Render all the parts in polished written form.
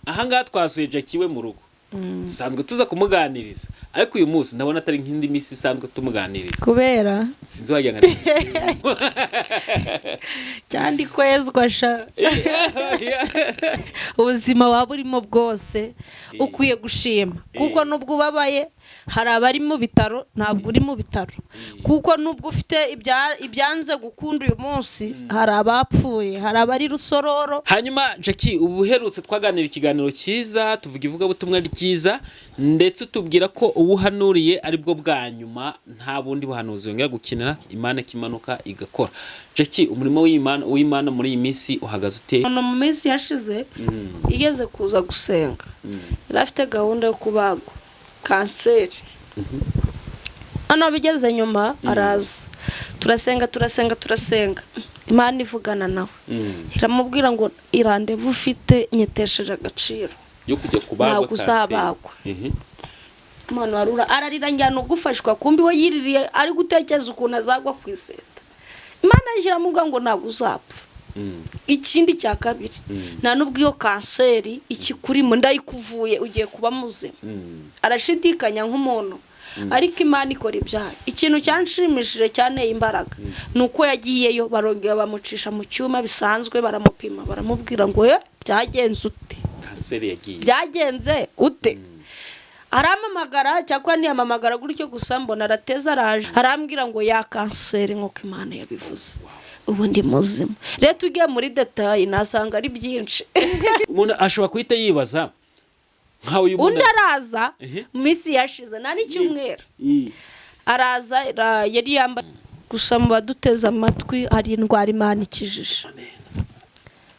Ahangaha twasuye Jackie we mu rugo, dusanzwe tuza kumuganiriza, ariko uyu munsi ndabona atari nk'indi minsi isanzwe tumuganiriza. Kubera? Sinzi, wagira ngo Cyangwa kwezwa sha. Ubuzima waba urimo bwose ukwiye gushima, kuko nubwo ubabaye hari abari mu bitaro, ntabwo uri mu bitaro, kuko nubwo ufite ibyanze gukunda uyu munsi hari abapfuye, hari abari Rusororo. Hanyuma Jackie, ubu uherutse twaganira ikiganiro cyiza, tuvuga ivugabutumwa ryiza, ndetse utubwira ko uwo uhanuriye ari bwo bwa nyuma, nta bundi buhanuzi yongera gukenera, Imana ikimanuka igakora. Jackie, umurimo w'Imana muri iyi minsi uhagaze ute? Umuntu mu minsi yashize igeze kuza gusenga yari afite gahunda yo kubagwa kanseri. Hano bigeze nyuma araza, turasenga, turasenga, turasenga, Imana ivugana nawe, iramubwira ngo i rendez-vous ufite nyitesheje agaciro. Yo kujya kubagwa Ntabwo kanseri. uzabagwa. Umuntu warura ararira, njyana ugufashwa, kumbi we yiririye ari gutekereza ukuntu azagwa ku iseta. Imana iramubwira ngo ntabwo uzapfa. Ikindi cya kabiri, nta n'ubwo iyo kanseri ikikurimo ndayikuvuye, ugiye kuba muzima. Arashidikanya nk'umuntu, ariko Imana ikora ibyayo. Ikintu cyanshimishije cyane, imbaraga, ni uko yagiyeyo barongera bamucisha mu cyuma bisanzwe, baramupima, baramubwira ngo: "Eh, byagenze ute?" Kanseri yagiye. Byagenze ute? Arampamagara, cyangwa ntiyamamagara gutyo gusa, mbona arateza, araje, arambwira ngo ya kanseri nk'uko Imana yabivuze, ubu ndi muzima. Rero tugiye muri détails nasanga ari byinshi. Umuntu ashobora guhita yibaza nkawe uyu muntu. Undi araza mu minsi yashize, nta n'icyumweru, araza yari yambaye gusa. Mu baduteze amatwi, hari indwara Imana ikijije,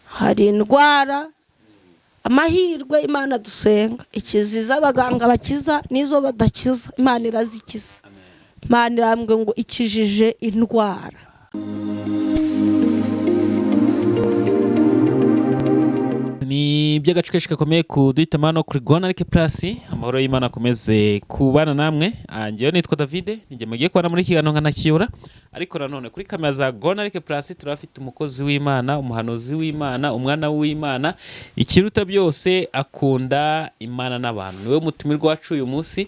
hari indwara amahirwe Imana dusenga ikiziza, abaganga bakiza n'izo badakiza Imana irazikiza. Imana irambwira ngo ikijije indwara. Ni iby'agace kenshi gakomeye kuduhitamo hano kuri Rwanda Plus. Amahoro y'Imana akomeze kubana namwe. Njyewe nitwa David, nijye mugiye kubana muri iki kiganiro nkanakiyobora, ariko nanone kuri kamera za Rwanda Plus turafite umukozi w'Imana, umuhanuzi w'Imana, umwana w'Imana, ikiruta byose akunda Imana n'abantu. Niwe mutumirwa wacu uyu munsi.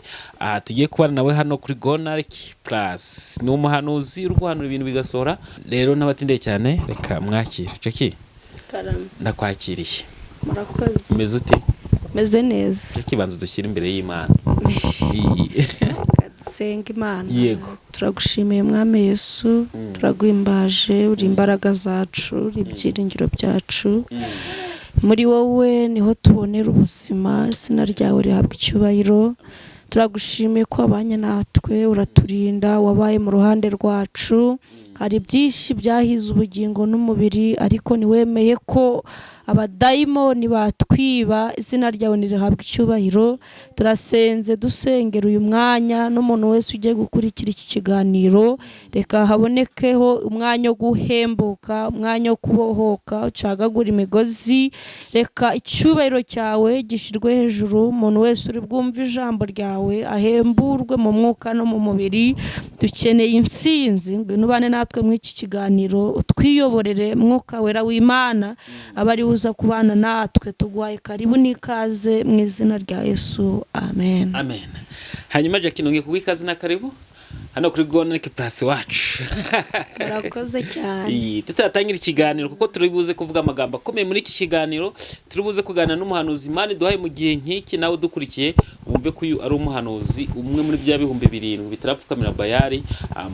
Tugiye kubana nawe hano kuri Rwanda Plus. Ni umuhanuzi uri guhanura ibintu bigasohora. Rero n'abatindeye cyane, reka mwakire. Jackie, ndakwakiriye. Murakoze. Umeze ute? Meze neza. Jackie, banza dushyire imbere y'Imana. Dusenga Imana. Yego. Turagushimiye Mwami Yesu, turaguhimbaje, uri imbaraga zacu, uri ibyiringiro byacu, muri wowe niho tubonera ubuzima. Izina ryawe rihabwa icyubahiro. Turagushimiye ko wabanye natwe, uraturinda, wabaye mu ruhande rwacu. Hari byinshi byahize ubugingo n'umubiri, ariko ntiwemeye ko abadayimoni batwiba. Izina ryawe ntirihabwa icyubahiro. Turasenze, dusengera uyu mwanya n'umuntu wese ugiye gukurikira iki kiganiro. Reka habonekeho umwanya wo guhembuka, umwanya wo kubohoka, ucagagura imigozi. Reka icyubahiro cyawe gishyirwe hejuru, umuntu wese uri bwumve ijambo ryawe ahemburwe mu mwuka no mu mubiri. Dukeneye intsinzi. Ngwino ubane natwe muri iki kiganiro, utwiyoborere. Mwuka Wera w'Imana aba ari uza kubana natwe. Tuguhaye karibu n'ikaze mu izina rya Yesu, amen. Amen. Hanyuma Jackie, nongeye kuguha ikaze na karibu hano kuri Rwanda Plus wacu. Murakoze cyane. Tutaratangira ikiganiro, kuko turi buze kuvuga amagambo akomeye muri iki kiganiro, turi buze kuganira n'umuhanuzi Imana iduhaye mu gihe nk'iki. Nawe udukurikiye wumve ko uyu ari umuhanuzi umwe muri bya 7000 bitarapfukamira Bayari,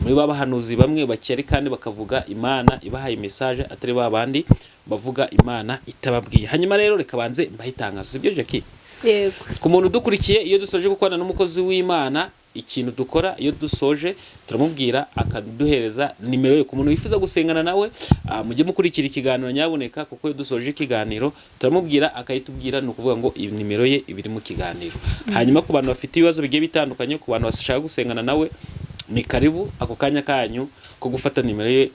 muri ba bahanuzi bamwe bakeri kandi bakavuga Imana ibahaye message, atari ba bandi bavuga Imana itababwiye. Hanyuma rero reka banze mbahe itangazo, sibyo Jackie? Yego. Ku muntu udukurikiye, iyo dusoje gukorana n'umukozi w'Imana, ikintu dukora iyo dusoje, turamubwira akaduhereza nimero ye ku muntu wifuza gusengana nawe. Mujye mukurikira ikiganiro nyabuneka, kuko iyo dusoje ikiganiro turamubwira akayitubwira. Ni ukuvuga ngo iyi nimero ye iba iri mu kiganiro. Hanyuma ku bantu bafite ibibazo bigiye bitandukanye, ku bantu bashaka gusengana nawe, ni karibu. Ako kanya kanyu ko gufata nimero ye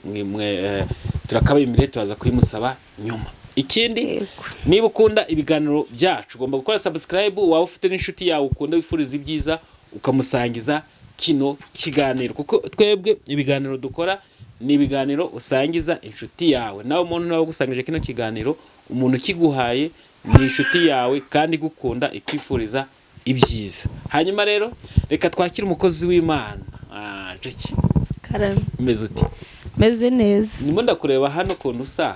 turakabimire, turaza kuyimusaba nyuma. Ikindi, niba ukunda ibiganiro byacu ugomba gukora subscribe, waba ufite n'inshuti yawe ukunda wifuriza ibyiza ukamusangiza kino kiganiro, kuko twebwe ibiganiro dukora ni ibiganiro usangiza inshuti yawe. Nawe umuntu nawe ugusangije kino kiganiro, umuntu ukiguhaye Ni inshuti yawe kandi igukunda, ikwifuriza ibyiza. Hanyuma rero reka twakire umukozi w'Imana. Jackie, Karame. umeze ute? Meze neza. Ndimo ndakureba hano ukuntu usa,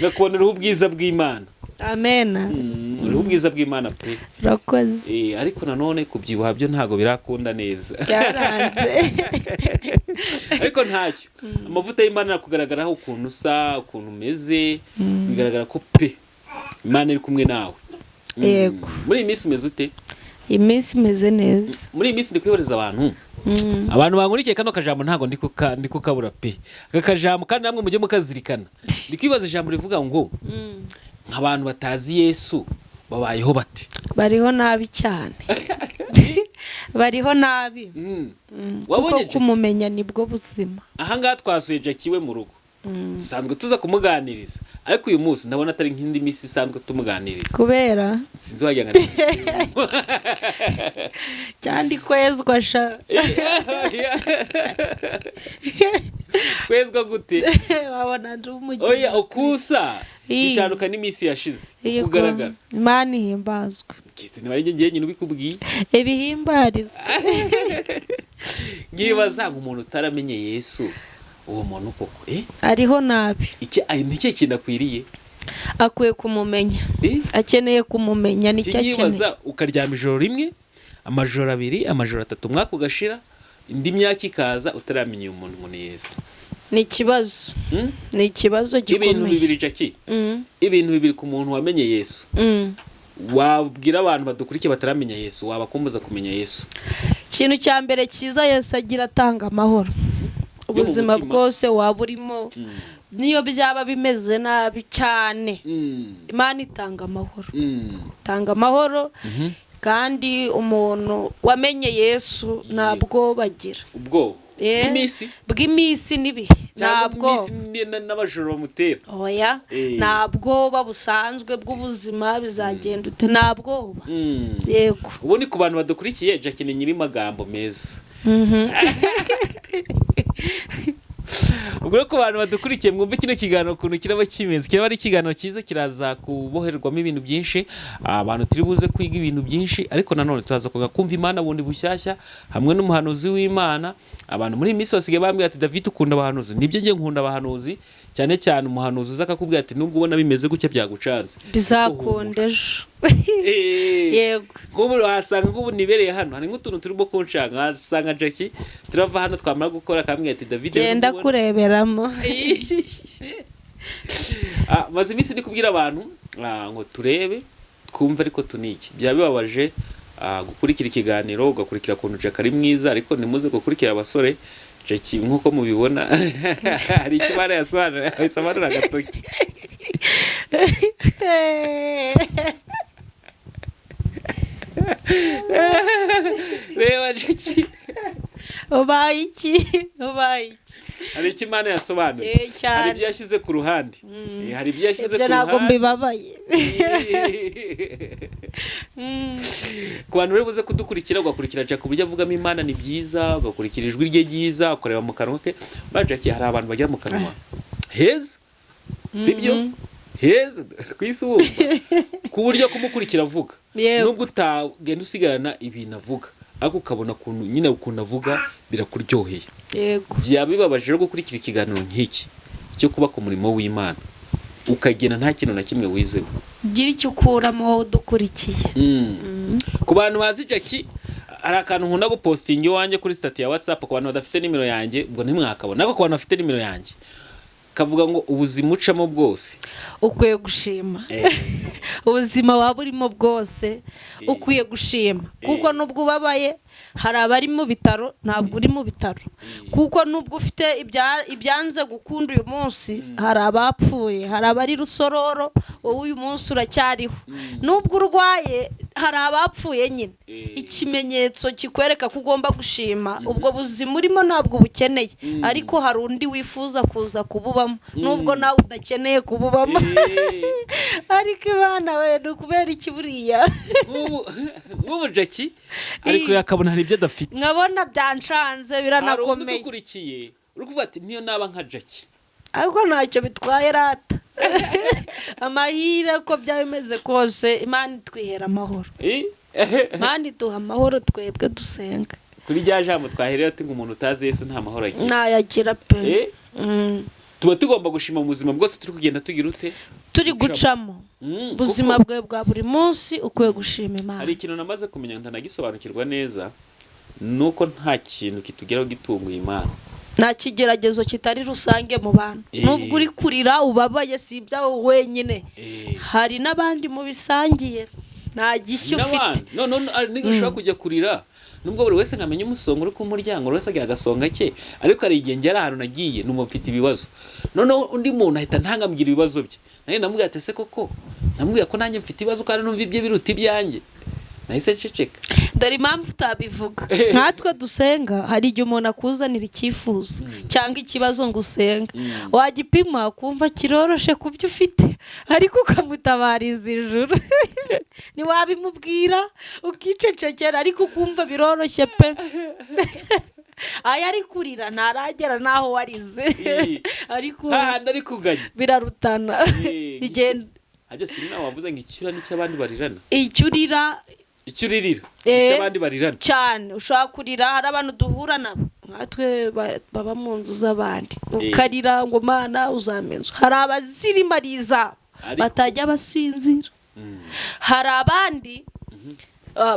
ngakubona uriho ubwiza bw'Imana. Amena. Uriho ubwiza bw'Imana pe. Urakoze. Ariko nanone kubyibuha byo ntabwo birakunda neza. Byaranze. Ariko ntacyo, amavuta y'Imana arakugaragaraho, ukuntu usa, ukuntu umeze, bigaragara ko pe Imana iri kumwe nawe. Yego. Muri iyi minsi umeze ute? Iminsi imeze neza. Muri iyi minsi ndi kwihoreza abantu, abantu bankurikiye kano kajambo ntabwo ndi kukabura pe. Aka kajambo kandi namwe mujye mukazirikana. Ndi kwibaza ijambo rivuga ngo nk'abantu batazi Yesu babayeho bate? Bariho nabi cyane, bariho nabi. Kuko Wabonye Jackie? kumumenya nibwo buzima. Ahangaha twasuye Jackie we mu rugo. Dusanzwe tuza kumuganiriza, ariko uyu munsi ndabona atari nk'indi minsi isanzwe tumuganiriza. Kubera? Sinzi, wagira ngo Cyandi kwezwa sha. Kwezwa gute? Wabona ndi umugeni. Oya, ukusa Ii. bitandukanye n'iminsi yashize. Yego. Kugaragara. Imana ihimbazwe. Kese niba ari njye nyine ubikubwiye. Ibihimbarizwe. Nkibaza ngo umuntu utaramenye Yesu, uwo muntu koko Ariho nabi. Iki ni ikihe kintu akwiriye? Akwiye kumumenya. Akeneye kumumenya, nicyo akeneye. Nkibaza, ukaryama ijoro rimwe, amajoro abiri, amajoro atatu, umwaka ugashira, indi myaka ikaza, utaramenya uyu muntu ngo ni Yesu. Ni ikibazo. Ni ikibazo Ibintu gikomeye. bibiri, Jackie. Ibintu bibiri ku muntu wamenye Yesu wabwira abantu badukurikiye bataramenya Yesu, wabakumbuza kumenya Yesu. Ikintu cya mbere cyiza Yesu agira, atanga amahoro. Ubuzima mutima. bwose waba urimo, niyo byaba bimeze nabi cyane, Imana itanga amahoro. Itanga amahoro. Kandi umuntu wamenye Yesu ntabwo bagira Ubwoba bw'iminsi. Bw'iminsi n'ibihe. Cyangwa Ntabwo. bw'iminsi n'abajura bamutera. Oya. Nta bwoba busanzwe bw'ubuzima, bizagenda ute, nta bwoba. Yego. Ubu ni ku bantu badukurikiye, Jackie ni nyiri magambo meza. Ubwo rero ku bantu badukurikiye, mwumve kino kiganiro ukuntu kiraba kimeze. Kiraba ari ikiganiro cyiza, kiraza kuboherwamo ibintu byinshi. Abantu turi buze kwiga ibintu byinshi, ariko nanone turaza kuga kumva Imana bundi bushyashya hamwe n'umuhanuzi w'Imana. Abantu muri iyi minsi basigaye bambwira ati: "David, ukunda abahanuzi." Nibyo, njye nkunda abahanuzi, cyane cyane umuhanuzi uza akakubwira ati: "Nubwo ubona bimeze gutya, byagucanze, Bizakunda ejo. Yego. Nk'ubu wasanga, nk'ubu nibereye hano, hari nk'utuntu turimo kunshanga, wasanga Jackie turava hano twamara gukora akambwira ati: "David, rero Genda nubwo ubona-" kureberamo. Maze iminsi ndi kubwira abantu ngo turebe, twumve, ariko tuniki byaba bibabaje gukurikira ikiganiro, ugakurikira ukuntu Jack ari mwiza, ariko ntimuze gukurikira abasore. Jackie nk'uko mubibona hari icyo Imana yasobanura, bisobanura agatoki. Reba Jackie. Ubaye iki? Ubaye iki? Hari icyo Imana yasobanuye. Cyane. Hari ibyo yashyize ku ruhande. Hari ibyo yashyize Ibyo ku ntabwo ruhande. mbibabaye. Ku bantu rero buze kudukurikira, ugakurikira Jack uburyo avugamo Imana ni byiza, ugakurikira ijwi rye ryiza, ukareba mu kanwa ke. Ba Jack, hari abantu bagira mu kanwa heza, sibyo? Heza ku isi, wumva ku buryo kumukurikira avuga, nubwo utagenda usigarana ibintu avuga, ariko ukabona ukuntu nyine ukuntu avuga birakuryoheye. Byaba bibabaje rero gukurikira ikiganiro nk'iki cyo kuba ku murimo w'Imana, ukagenda nta kintu na kimwe wizemo. Gira icyo ukuramo wowe udukurikiye. Ku bantu bazi Jackie, hari akantu nkunda gupostinga iwanjye kuri status ya WhatsApp. Ku bantu badafite nimero yanjye ubwo ntimwakabona, ariko ku bantu bafite nimero yanjye, kavuga ngo ubuzima ucamo bwose ukwiye gushima. Ubuzima waba urimo bwose ukwiye gushima, kuko nubwo ubabaye hari abari mu bitaro, ntabwo uri mu bitaro. Kuko nubwo ufite ibyanze gukunda uyu munsi, hari abapfuye, hari abari Rusororo, wowe uyu munsi uracyariho. Nubwo urwaye hari abapfuye nyine. Ikimenyetso kikwereka ko ugomba gushima, ubwo buzima urimo ntabwo ubukeneye, ariko hari undi wifuza kuza kububamo, nubwo nawe udakeneye kububamo. Ariko Imana we, ni ukubera iki buriya? Nk'ubu Jackie ari kureba akabona hari ibyo adafite. Nkabona byanshanze. Hari undi Biranakomeye. udukurikiye uri kuvuga ati: "Niyo naba nka Jackie." Ariko ntacyo bitwaye rata. Amahire uko byaba bimeze kose, Imana itwihera amahoro. Imana iduha amahoro twebwe dusenga. Kuri rya jambo twahereye ati ngo umuntu utazi Yesu nta mahoro agira. Ntayagira pe. Tuba tugomba gushima mu buzima bwose turi kugenda tugira ute, turi gucamo. Ubuzima bwawe bwa buri munsi ukwiye gushima Imana. Hari ikintu namaze kumenya ntanagisobanukirwa neza, nuko nta kintu kitugeraho gitunguye Imana. Nta kigeragezo kitari rusange mu bantu. Nubwo uri kurira ubabaye, si ibyawe wenyine, hari n'abandi mubisangiye. Nta gishya ufite. None ushobora kujya kurira nubwo buri wese nkamenya umusonga uri ku muryango, buri wese agira agasonga ke, ariko hari igihe ngera ahantu nagiye numva mfite ibibazo, noneho undi muntu ahita ntangambwira ibibazo bye, nanjye ndamubwira ati ese koko ndamubwira ko nanjye mfite ibibazo kandi numva ibye biruta ibyanjye, nahise nceceka. Dore impamvu utabivuga. Nkatwe dusenga, hari igihe umuntu akuzanira icyifuzo cyangwa ikibazo ngo usenga, wagipima ukumva kiroroshe ku byo ufite, ariko ukamutabariza ijuru, ntiwabimubwira, ukicecekera, ariko ukumva biroroshye pe. Aya ari kurira ntaragera n'aho warize, ariko hahandi ari kuganya birarutana bigenda. Hajya sinina wavuze ngo icyura nicyo abandi barirana. Icyo urira, icyo uririra icyo abandi barirana cyane. Ushobora kurira, hari abantu duhura nabo nkatwe baba mu nzu z'abandi, ukarira ngo Mana uzampa inzu. Hari abazirimo ari izabo batajya basinzira. Hari abandi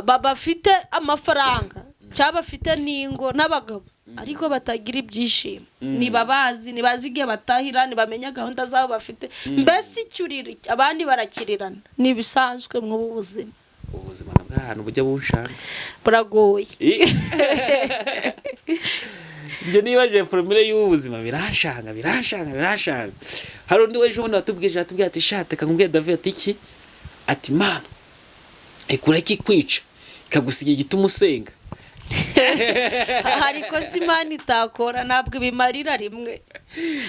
bafite amafaranga cyangwa bafite n'ingo n'abagabo, ariko batagira ibyishimo, ntibabazi, ntibazi igihe batahira, ntibamenya gahunda zabo bafite. Mbese icyo urira abandi barakirirana, ni ibisanzwe muri ubu buzima. Ubuzima nabwo ari ahantu bujya bunshanga, buragoye. Ibyo nibajije formule y'ubu buzima birashanga birashanga birashanga. Hari undi w'ejo bundi watubwije, atubwiye ati shate kakubwiye David ati iki, ati Mana ikura kikwica ikagusiga igituma usenga. Hari kosa Imana itakora, ntabwo ibimarira rimwe.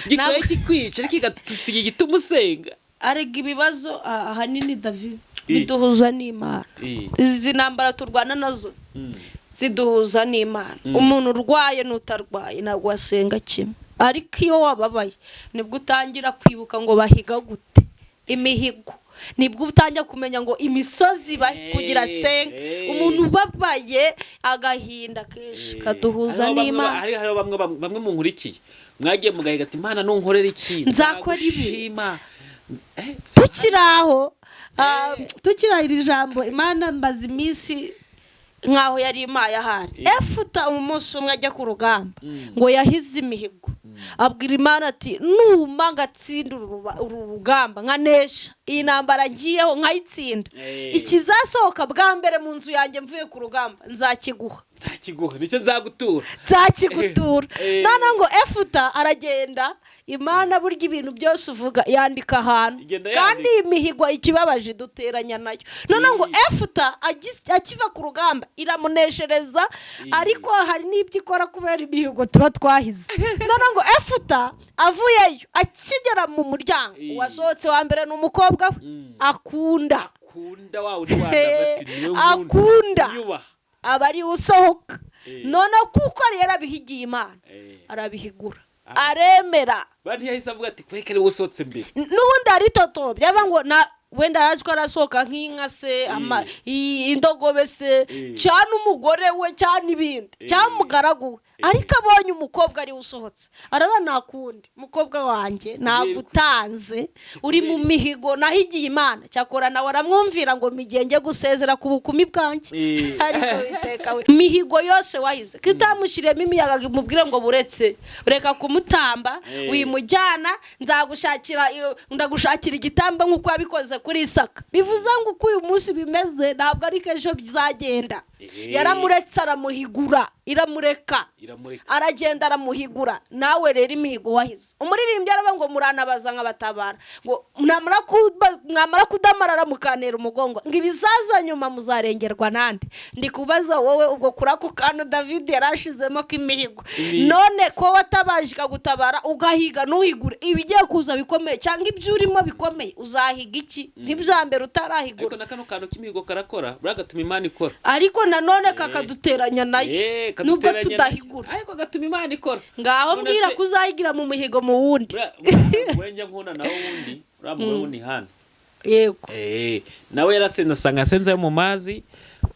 Gikora kikwica ariko ikagusiga igituma usenga. Arega ibibazo ahanini David biduhuza n'Imana. Izi ntambara turwana nazo ziduhuza n'Imana. Umuntu urwaye n'utarwaye ntabwo wasenga kimwe, ariko iyo wababaye nibwo utangira kwibuka ngo bahiga gute imihigo, nibwo utangira kumenya ngo imisozi kugira senga. Umuntu ubabaye agahinda kenshi kaduhuza n'Imana. Hari bamwe mu nkurikiye mwagiye mugahiga ati Imana nunkorera iki nzakora ibi. Tukiri aho, tukiri iri jambo, Imana mbaza iminsi nkaho yari imaye ahari. Efuta umunsi umwe ajya ku rugamba ngo yahize imihigo, abwira Imana ati numa ngatsinda uru rugamba nkanesha iyi ntambara ngiyeho nkayitsinda, ikizasohoka bwa mbere mu nzu yanjye mvuye ku rugamba nzakiguha, nzakiguha, nicyo nzagutura, nzakigutura. None ngo Efuta aragenda. Imana burya ibintu byose uvuga yandika ahantu, kandi imihigo ikibabaje duteranya nayo. None ngo Efuta akiva ku rugamba iramuneshereza, ariko hari n'ibyo ikora kubera imihigo tuba twahize. None ngo Efuta avuyeyo akigera mu muryango, uwasohotse wa mbere ni umukobwa we akunda, akunda aba ari usohoka. None kuko yarabihigiye Imana arabihigura, aremera. Bari yahise avuga ati kwekere usohotse mbere. N'ubundi ari toto byava ngo na wenda arazi ko arasohoka nk'inka se, indogobe se, cyane umugore we, cyane ibindi, cyangwa umugaragu we, ariko abonye umukobwa ari usohotse araba nakundi mukobwa wanjye nagutanze uri mu mihigo nahigiye Imana. Cyakora nawe aramwumvira ngo migiye njye gusezera ku bukumi bwanjye, ariko iteka we mihigo yose wahize kitamushyiremo imiyaga imubwire ngo buretse reka kumutamba wimujyana, nzagushakira ndagushakira igitamba nk'uko yabikoze kuri Isaka. Bivuze ngo uko uyu munsi bimeze ntabwo ariko ejo bizagenda. Yaramuretse aramuhigura, iramureka aragenda aramuhigura. Nawe rero imihigo wahize, umuririmbyi aravuga ngo muranabaza nkabatabara, ngo mwamara kudamarara mukantera umugongo, ngo ibizaza nyuma muzarengerwa nande. Ndi kubaza wowe ubwo kuri ako kantu David yarashizemo k'imihigo, none ko watabaje ikagutabara ugahiga ntuhigure, ibigiye kuza bikomeye cyangwa ibyo urimo bikomeye uzahiga iki? Ntibyambere utarahigura. Ariko na kano kantu k'imihigo karakora, buriya gatuma Imana ikora, ariko nanone kakaduteranya nayo nubwo tudahigura. Barahigura. Ariko agatuma Imana ikora. Ngaho None mbwira se- ko uzayigira mu muhigo mu wundi. Buriya njya nkunda nawe wundi uriya mugore ngo ni Hana. Yego. Nawe yarasenze, asanga yasenze ayo mu mazi,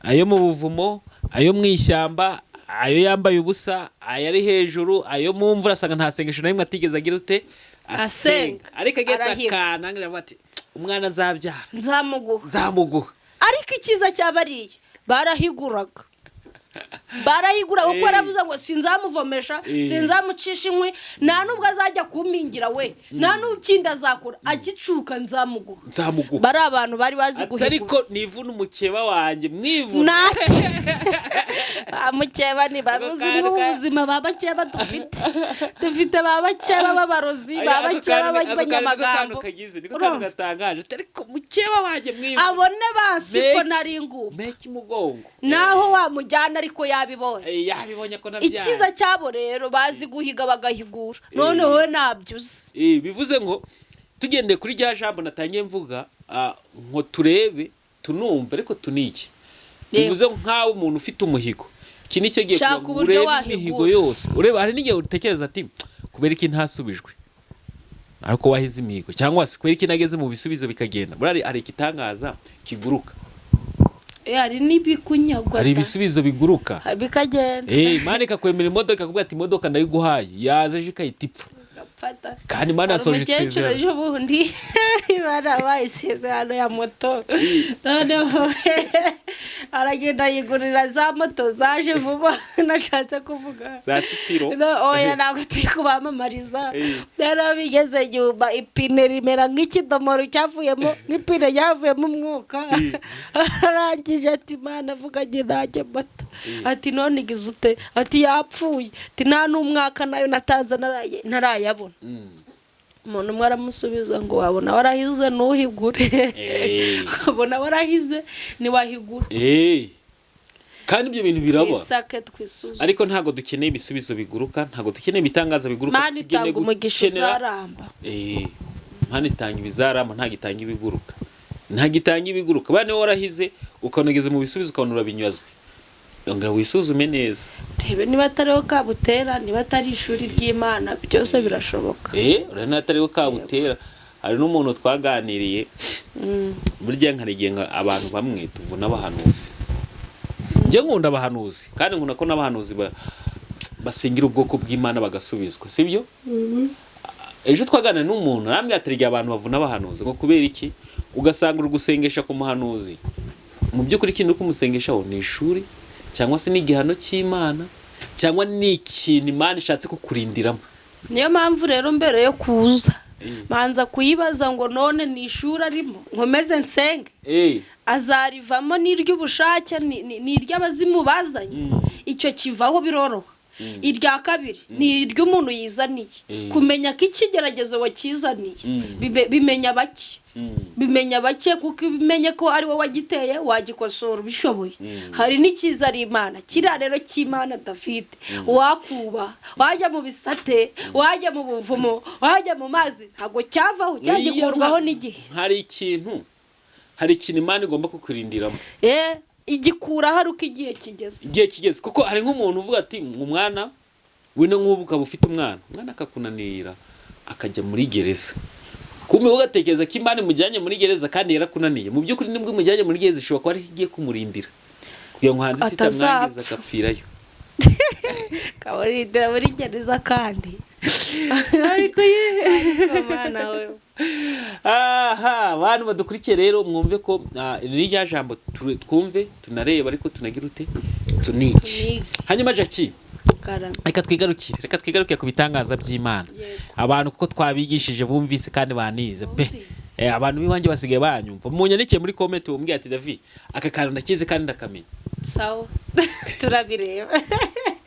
ayo mu buvumo, ayo mu ishyamba, ayo yambaye ubusa, ayo ari hejuru, ayo mu mvura, asanga nta sengesho na rimwe atigeze agira ute? Asenga. Ariko agetse Arahiga. akantu aravuga ati: "Umwana nzabyara Nzamuguha." Nzamuguha. Ariko icyiza cya bariya, barahiguraga, barayigura, kuko yaravuze ngo sinzamuvomesha, sinzamucisha inkwi, nta nubwo azajya kumpingira we, nta n'ukindi azakora, agicuka nzamuguha. Nzamuguha. Bari abantu bari bazi Ati guhigura. Ariko nivuna umukeba wanjye, mwivuna. Ntacyo ba mukeba ntibabuzi. Ako kantu Ubuzima ba bakeba dufite ba bakeba b'abarozi, ba Ako bakeba kantu niko kantu b'abanyamagambo. kagize, niko kantu Urumva? gatangaje. Ati, ariko mukeba wanjye mwivuna. Abone basi ko nari ngubu. Meke umugongo. Naho wamujyana, ariko yabibonye. Yabibonye ko nabyaye. Icyiza cyabo rero, bazi guhiga bagahigura. None wowe ntabyo uzi. Bivuze ngo tugendeye kuri rya jambo natangiye mvuga, ngo turebe, tunumve, ariko tunige. Bivuze nk'aho umuntu ufite umuhigo, iki ni cyo gihe Shaka kugira ngo uburyo urebe wahigura. imihigo yose. Ureba, hari n'igihe utekereza ati: "Kubera iki ntasubijwe?" Ariko wahize imihigo, cyangwa se kubera iki nageze mu bisubizo bikagenda. Buriya hari igitangaza kiguruka. Hari n'ibikunyagwa. Hari ibisubizo biguruka. Bikagenda. Imana ikakwemera imodoka, ikakubwira ati: "Imodoka ndayiguhaye", yaza ejo ikahita ipfa. Gapfata. Kandi Imana Hari yasoje umukecuru isezerano. Ejo bundi barabaye isezerano ya moto, noneho aragenda yigurira za moto zaje vuba nashatse kuvuga. Za Sipiro. No, oya, ntabwo turi kubamamariza. Rero bigeze nyuma ipine rimera nk'ikidomoro cyavuyemo, nk'ipine ryavuyemo umwuka. Arangije ati: "Imana avuganye nanjye moto." Ati: "None igize ute?" Ati: "Yapfuye." Ati: "Nta n'umwaka nayo natanze ntarayabona." Umuntu umwe aramusubiza ngo: "Wabona warahize ntuhigure." Wabona warahize ntiwahigura. Kandi ibyo bintu biraba. Twisake, twisuzume. Ariko ntabwo dukeneye ibisubizo biguruka, ntabwo dukeneye ibitangaza biguruka. Mana Tukeneye itanga umugisha uzaramba. Imana itanga ibizaramba, ntabwo itanga ibiguruka, ntabwo itanga ibiguruka. Bane warahize, ukabona ugeze mu bisubizo, ukabona urabinyazwe, ongera wisuzume neza. Rebe niba atariho kabutera, niba atari ishuri ry'Imana, byose birashoboka. Urabona atariho kabutera. Hari n'umuntu twaganiriye, burya nkarigenga abantu bamwe tuvuna abahanuzi. Njye nkunda abahanuzi, kandi nkunda ko n'abahanuzi basingira ubwoko bw'Imana bagasubizwa, sibyo? Ejo twaganira n'umuntu, arambwira ati: "Erega abantu bavuna abahanuzi." Ngo kubera iki? Ugasanga uri gusengesha ku muhanuzi, mu by'ukuri ikintu uri kumusengeshaho ni ishuri, cyangwa se ni igihano cy'Imana, cyangwa ni ikintu Imana ishatse kukurindiramo. Niyo mpamvu rero mbere yo kuza manza kuyibaza ngo: "None ni ishuri arimo, nkomeze nsenge? Azarivamo n'iry'ubushake, ni iry'abazimu bazanye?" Icyo kivaho biroroha. Irya kabiri ni iry'umuntu yizaniye. Kumenya ko ikigeragezo wakizaniye, bimenya bake, bimenya bake, kuko iyo umenye ko ari wowe wagiteye wagikosora ubishoboye. Hari n'ikiza ari Imana. Kiriya rero cy'Imana, David, wakuba wajya mu bisate, wajya mu buvumo, wajya mu mazi, ntabwo cyavaho, cyagikurwaho n'igihe. Hari ikintu Imana igomba kukurindiramo. Igikuraho ari uko igihe kigeze. Igihe kigeze, kuko hari nk'umuntu uvuga ati umwana wino, nk'ubu ukaba ufite umwana, umwana akakunanira akajya muri gereza, kumbe ugatekereza ko Imana imujyanye muri gereza kandi yarakunaniye. Mu by'ukuri nibwo imujyanye muri gereza, ishobora kuba ariho igiye kumurindira kugira ngo hanze isi itamwangiza, Atazapfa. agapfirayo. Kaburindira muri gereza kandi. Ariko ye! Ariko Mana we! Aha abantu badukurikiye rero, mwumve ko iri ni rya jambo twumve, tunareba, ariko tunagira ute? Tuniki. Tunige. Hanyuma Jackie, Karame. reka twigarukire ku bitangaza by'Imana. Yego. Abantu kuko twabigishije bumvise kandi banize pe. Bumvise. Abantu b'iwanjye basigaye banyumva. Munyandikiye muri comment mumbwire ati: "David, aka kantu ndakizi kandi ndakamenya." Sawa, turabireba.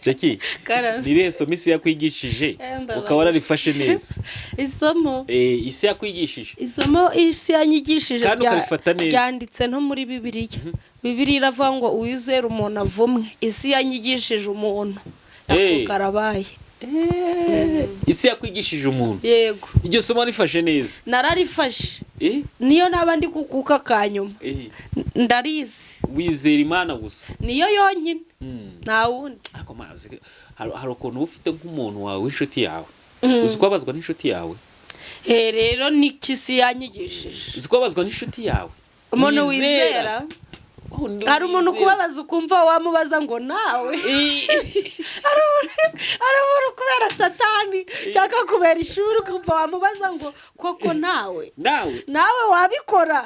Jackie, Karame. ni irihe somo isi yakwigishije Mbabaye. ukaba wararifashe neza? Isomo? Isi yakwigishije. Isomo isi yanyigishije Kandi ukarifata neza. ryanditse no muri Bibiliya. Bibiliya iravuga ngo: "Uwizera umuntu avumwe." Isi yanyigishije umuntu, ako karabaye. Isi yakwigishije umuntu. Yego. Iryo somo warifashe neza. Nararifashe. Niyo naba ndi kukuka ka nyuma, ndarizi. Wizera Imana gusa. Niyo yonyine, nta wundi. Ariko mazi, hari ukuntu uba ufite nk'umuntu wawe w'inshuti yawe, uzi kubabazwa n'inshuti yawe. Rero ni isi yanyigishije. Uzi kubabazwa n'inshuti yawe. Umuntu wizera. Oh, undi Hari umuntu wizera. ukubabaza ukumva wamubaza ngo nawe. Hari umuntu kubera Satani nshaka kubera ishuri, ukumva wamubaza ngo koko nawe. Nawe. Nawe wabikora,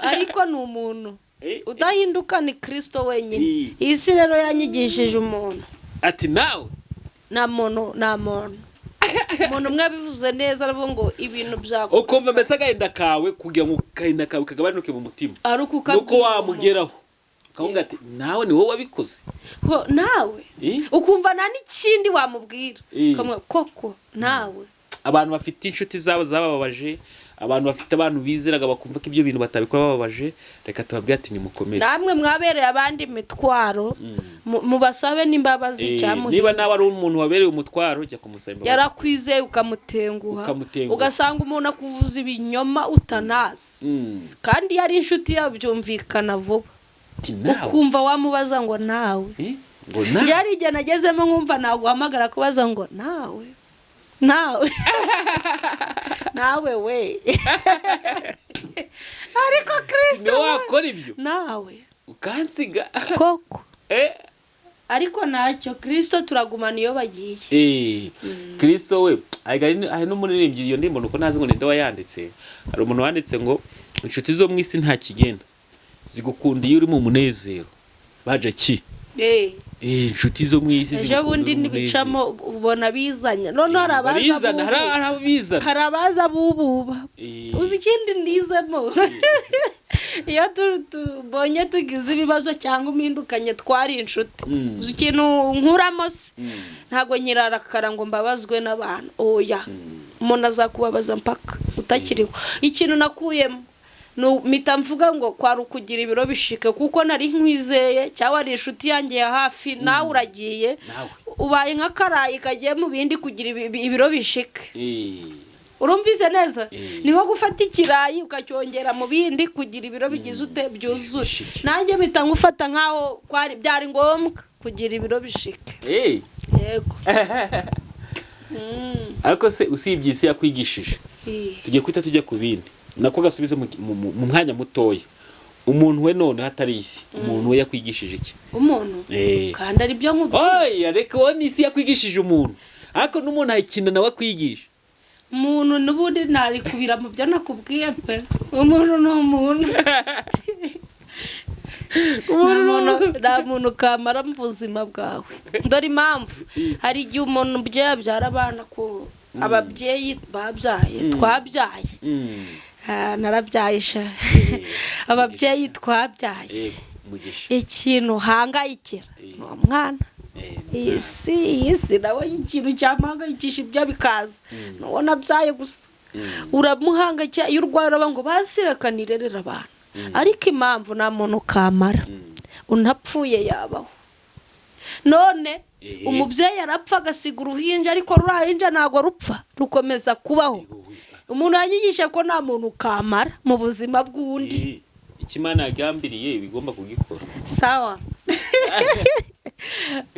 ariko ni umuntu udahinduka, ni Kirisito wenyine. Iyi si rero yanyigishije umuntu. Ati nawe. Nta muntu, nta muntu. Umuntu umwe abivuze neza, aravuga ngo ibintu byawe Ukumva mbese agahinda kawe, kugira ngo agahinda kawe kagabanuke mu mutima, ari uko nuko ukabwira. Wamugeraho ukavuga ati nawe ni wowe wabikoze. Nawe. Ukumva nta n'ikindi wamubwira. Ukamubwira, koko nawe. Abantu bafite inshuti zabo zabababaje, abantu bafite abantu bizeraga bakumva ko ibyo bintu batabikora bababaje, reka tubabwire ati nimukomere. Namwe mwabereye abandi imitwaro, mubasabe n'imbabazi. Cyamuhira. Niba nawe ari umuntu wabereye umutwaro, jya kumusaba imbabazi. Yarakwizeye ukamutenguha. Ukamutenguha. Ugasanga umuntu akuvuza ibinyoma utanazi, kandi iyo ari inshuti yawe byumvikana vuba. Ati nawe. Ukumva wamubaza ngo nawe. Ngo nawe. Byari igihe nagezemo nkumva naguhamagara kubaza ngo nawe, nawe, nawe we, ariko Kirisito Niwe we, wakora ibyo nawe ukansiga. Koko. Ariko ntacyo, Kirisito turagumana iyo bagiye. Kristo we, hari n'umuririmbyi, iyo ndirimbo nuko ntazi ngo ninde wayanditse. Hari umuntu wanditse ngo inshuti zo mu isi nta kigenda, zigukunda iyo uri mu munezero baje ki. Inshuti zo mu isi Ejo zigukunda bundi uri mu munezero. ntibicamo, ubona bizanye noneho hari abaza Barizana, bubu. hari abizana. Hari abaza bububa. Uzi ikindi nizemo? Iyo tubonye tugize ibibazo cyangwa impindukanye twari inshuti, uzi ikintu nkuramo se? Ntabwo nyirarakara ngo mbabazwe n'abantu, oya. Umuntu azakubabaza mpaka utakiriho. Ikintu nakuyemo mpita mvuga ngo kwari ukugira ibiro bishike, kuko nari nkwizeye cyangwa ari inshuti yanjye ya hafi, nawe uragiye. Nawe. Ubaye nk'akarayi kagiye mu bindi kugira ibiro bishike. Urumvise neza? Eh. Ni nko gufata ikirayi ukacyongera mu bindi kugira ibiro bigize ute, byuzuye. Bishike. Nanjye mpita ngufata nk'aho byari ngombwa kugira ibiro bishike. Yego. Ariko se usibye isi yakwigishije, tugiye guhita tujya ku bindi, nako gasubize mu mwanya mutoya, umuntu we none hatari isi, umuntu we yakwigishije iki? Umuntu? Kandi ari byo nkubwiye. Oya, reka, wowe ni isi yakwigishije umuntu, ariko n'umuntu ayikina nawe akwigisha. Umuntu n'ubundi narikubira mu byo nakubwiye pe. Umuntu ni umuntu. Nta muntu kamara mu buzima bwawe. Dore impamvu: hari igihe umuntu umubyeyi abyara abana, ku ababyeyi babyaye, twabyaye. Narabyaye sha. Ababyeyi twabyaye, Yego, umugisha. ikintu hangayikira ni umwana. Iyi si nawe ikintu cyamuhangayikisha ibyo bikaza nuwo nabyaye gusa. Uramuhangayikira iyo urwaye, uraba ngo basireka nirerere abantu. Ariko impamvu nta muntu kamara, unapfuye yabaho none. Umubyeyi arapfa agasiga uruhinja, ariko ruriya ntabwo rupfa, rukomeza kubaho. Umuntu yanyigisha ko nta muntu kamara mu buzima bw'undi. Icyo Imana yagambiriye bigomba kugikora. Sawa,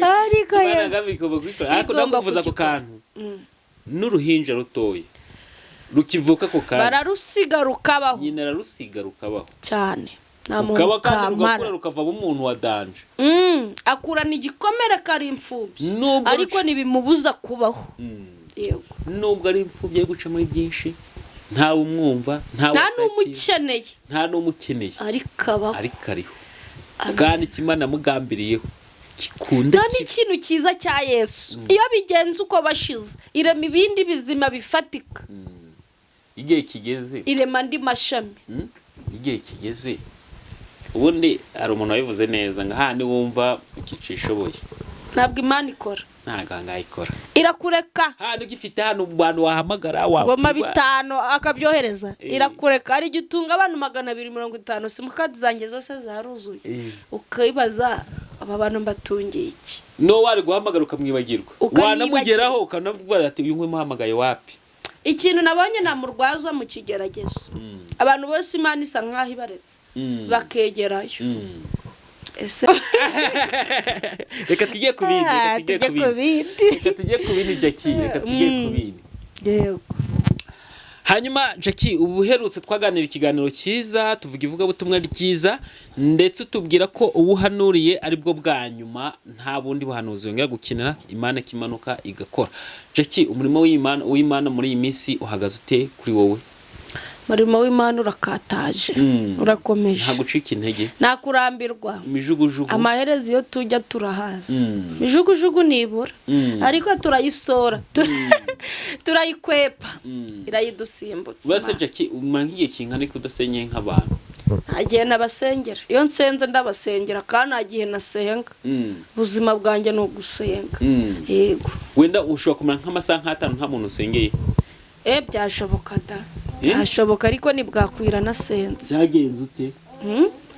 ariko Icyo Imana Yesu yagambiriye igomba kugikora, ariko Igomba ndakuvuza ako kugikora. kantu n'uruhinja rutoya rukivuka ako kanya, Bararusiga rukabaho. Nyina ararusiga rukabaho. Cyane, nta muntu Rukaba kandi rugakura, kamara. rukavamo umuntu wa danger. Akurana igikomere kari imfubyi, Nubwo ariko ntibimubuza kubaho. Yego. Nubwo ari imfubyi, ari guca muri byinshi, ntawe umwumva, ntawe Nta atakira, n'umukeneye. Nta n'umukeneye. Ariko abaho. Ariko ariho. Amen. Kandi icyo Imana yamugambiriyeho gikunda. Nta n'ikintu cyiza cya Yesu, iyo bigenze uko bashize, irema ibindi bizima bifatika. Igihe kigeze, Irema andi mashami. Igihe kigeze, ubundi hari umuntu wabivuze neza ngo hahandi wumva ukicishoboye, Ntabwo Imana ikora. Ntabwo aha ngaha ikora. Irakureka. Hano ugifite hano abantu wahamagara, Ngoma wakwirwa. 5 akabyohereza. Irakureka. Hari igihe utunga abantu 250, simukadi zanjye zose zaruzuye, ukibaza aba bantu mbatungiye iki? No wari guhamagara ukamwibagirwa. Ukamwibagirwa. Wanamugeraho ukanavuga ati uyu nguyu muhamagaye wapi. Ikintu nabonye namurwaza mu kigeragezo, abantu bose Imana isa nkaho ibaretse bakegerayo. Ese Reka tujye ku bindi, reka tujye tujye ku ku bindi. bindi. Reka tujye ku bindi, Jackie, reka tujye ku bindi. Yego. Hanyuma Jackie, ubu uherutse twaganira ikiganiro cyiza, tuvuga ivugabutumwa ryiza, ndetse utubwira ko uwuhanuriye ari bwo bwa nyuma, nta bundi buhanuzi yongera gukenera, Imana ikimanuka igakora. Jackie, umurimo w'Imana muri iyi minsi uhagaze ute kuri wowe? Umurimo w'Imana urakataje, urakomeje. Nta gucika intege? Nta kurambirwa. Imijugujugu? Amaherezo iyo tujya turahaza. Imijugujugu nibura, ariko turayisora, turayikwepa, irayidusimbutsa. Urase Jackie, umara nk'igihe kingana iki udasenyeye nk'abantu? Nta gihe nabasengera. Iyo nsenze ndabasengera, kandi nta gihe nasenga. Ubuzima bwanjye ni ugusenga. Yego. Wenda ushobora kumara nk'amasaha nk'atanu nta muntu usengeye? Byashoboka da. Eh? Byashoboka, ariko ntibwakwira nasenze. Byagenze ute?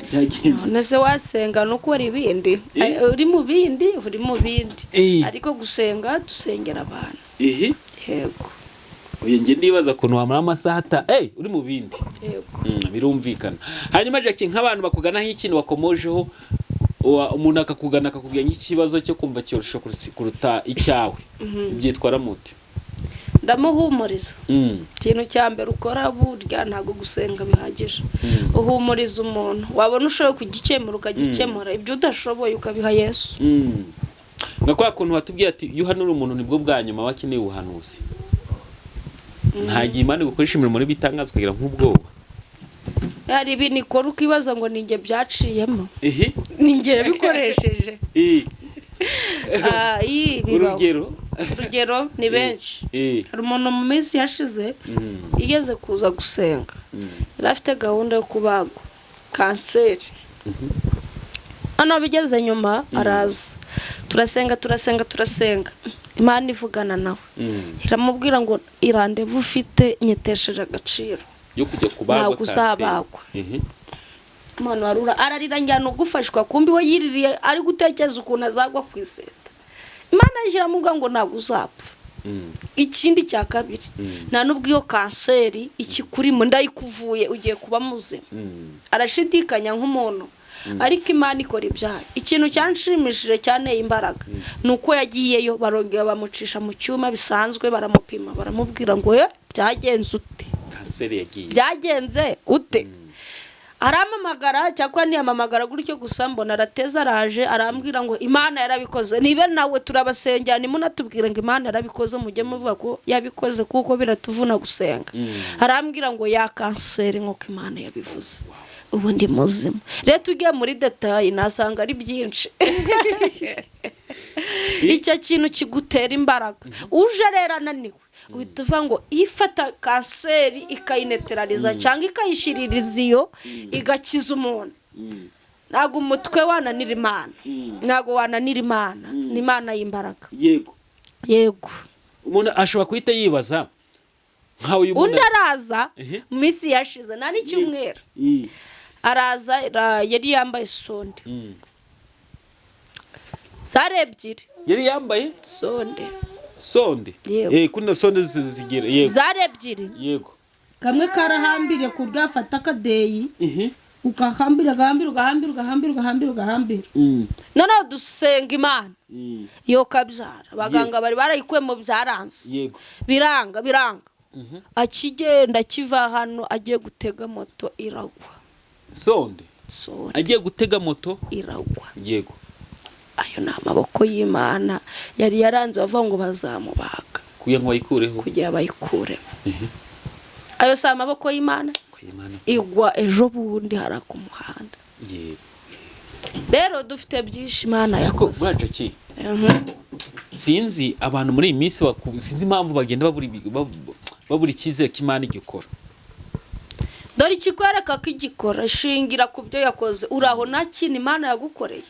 Byagenze? None se wasenga no ukora ibindi? Eh? Uri mu bindi, uri mu bindi. Ariko gusenga dusengera abantu. Yego. Oya, njye ndibaza ukuntu wamara amasaha uri mu bindi. Yego. Birumvikana. Hanyuma Jackie, nk'abantu bakugana nk'ikintu wakomojeho, umuntu akakugana akakubwira nk'ikibazo cyo kumva cyoroshe kuruta icyawe, byitwara mute? Ndamuhumuriza. Ikintu cya mbere ukora, burya ntabwo gusenga bihagije. Uhumuriza umuntu, wabona ushoboye kugikemura ukagikemura, ibyo udashoboye ukabiha Yesu. Nka kwa kuntu watubwiye ati iyo uhanura umuntu nibwo bwa nyuma aba akeneye ubuhanuzi, nta gihe Imana igukoresha imirimo n'ibitangaza ukagira nk'ubwoba? Hari ibintu ikora ukibaza ngo ni njye byaciyemo, ni njye yabikoresheje. Ah, iyi bibaho. Urugero? Urugero ni benshi. Hari umuntu mu minsi yashize igeze kuza gusenga, yari afite gahunda yo kubagwa kanseri. Noneho bigeze nyuma araza, turasenga, turasenga, turasenga, Imana ivugana nawe, iramubwira ngo i rendez-vous ufite nyitesheje agaciro. Yo kujya kubagwa Ntabwo kanseri. uzabagwa. Umuntu warura ararira, njyana ugufashwa, kumbi we yiririye ari gutekereza ukuntu azagwa ku iseta. Imana iramubwira ngo ntabwo uzapfa. Ikindi cya kabiri, nta n'ubwo iyo kanseri ikikurimo ndayikuvuye, ugiye kuba muzima. Arashidikanya nk'umuntu, ariko Imana ikora ibyayo. Ikintu cyanshimishije cyanteye imbaraga ni uko yagiyeyo, barongera bamucisha mu cyuma bisanzwe, baramupima, baramubwira ngo: "Eh, byagenze ute?" Kanseri yagiye. "Byagenze ute?" Arampamagara, cyangwa ntiyamamagara gutyo gusa, mbona arateza araje, arambwira ngo Imana yarabikoze. Nibe nawe turabasengera, nimunatubwire ngo Imana yarabikoze, mujye muvuga ko yabikoze, kuko biratuvuna gusenga. Arambwira ngo ya kanseri, nk'uko Imana yabivuze, ubu ndi muzima. Rero tugiye muri détails nasanga ari byinshi. Icyo kintu kigutera imbaraga. Uje rero ananiwe, uhita uva ngo ifata kanseri ikayineterariza cyangwa ikayishiririza iyo, igakiza umuntu. Ntabwo umutwe wananira Imana, ntabwo wananira Imana, ni Imana y'imbaraga. Yego. Yego. Umuntu ashobora guhita yibaza nkawe uyu muntu Undi araza mu minsi yashize, nta n'icyumweru, araza, yari yambaye sonde, zari ebyiri. Yari yambaye Sonde. Sonde? Yego. Kuno sonde zigira, yego. Zari ebyiri. Yego. Kamwe karahambiriye ku buryo wafata akadeyi ugahambira, ugahambira, ugahambira, ugahambira, ugahambira, ugahambira. Noneho dusenga Imana yo kabyara, abaganga bari barayikuyemo byaranze. Biranga, biranga. Akigenda akiva hano agiye gutega moto, iragwa. Sonde? Sonde. Agiye gutega moto? Iragwa. Yego. Ayo ni amaboko y'Imana. Yari yaranze, bavuga ngo bazamubaga. Kugira ngo bayikureho. Kugira bayikuremo. Ayo si amaboko y'Imana? Imana. Igwa ejo bundi hariya ku muhanda. Rero dufite byinshi Imana Ariko yakoze. buriya Jackie, sinzi abantu muri iyi minsi sinzi impamvu bagenda babura icyizere ko Imana igikora. Dore ikikwereka ko igikora: shingira ku byo yakoze. Uraho, nta kintu Imana yagukoreye.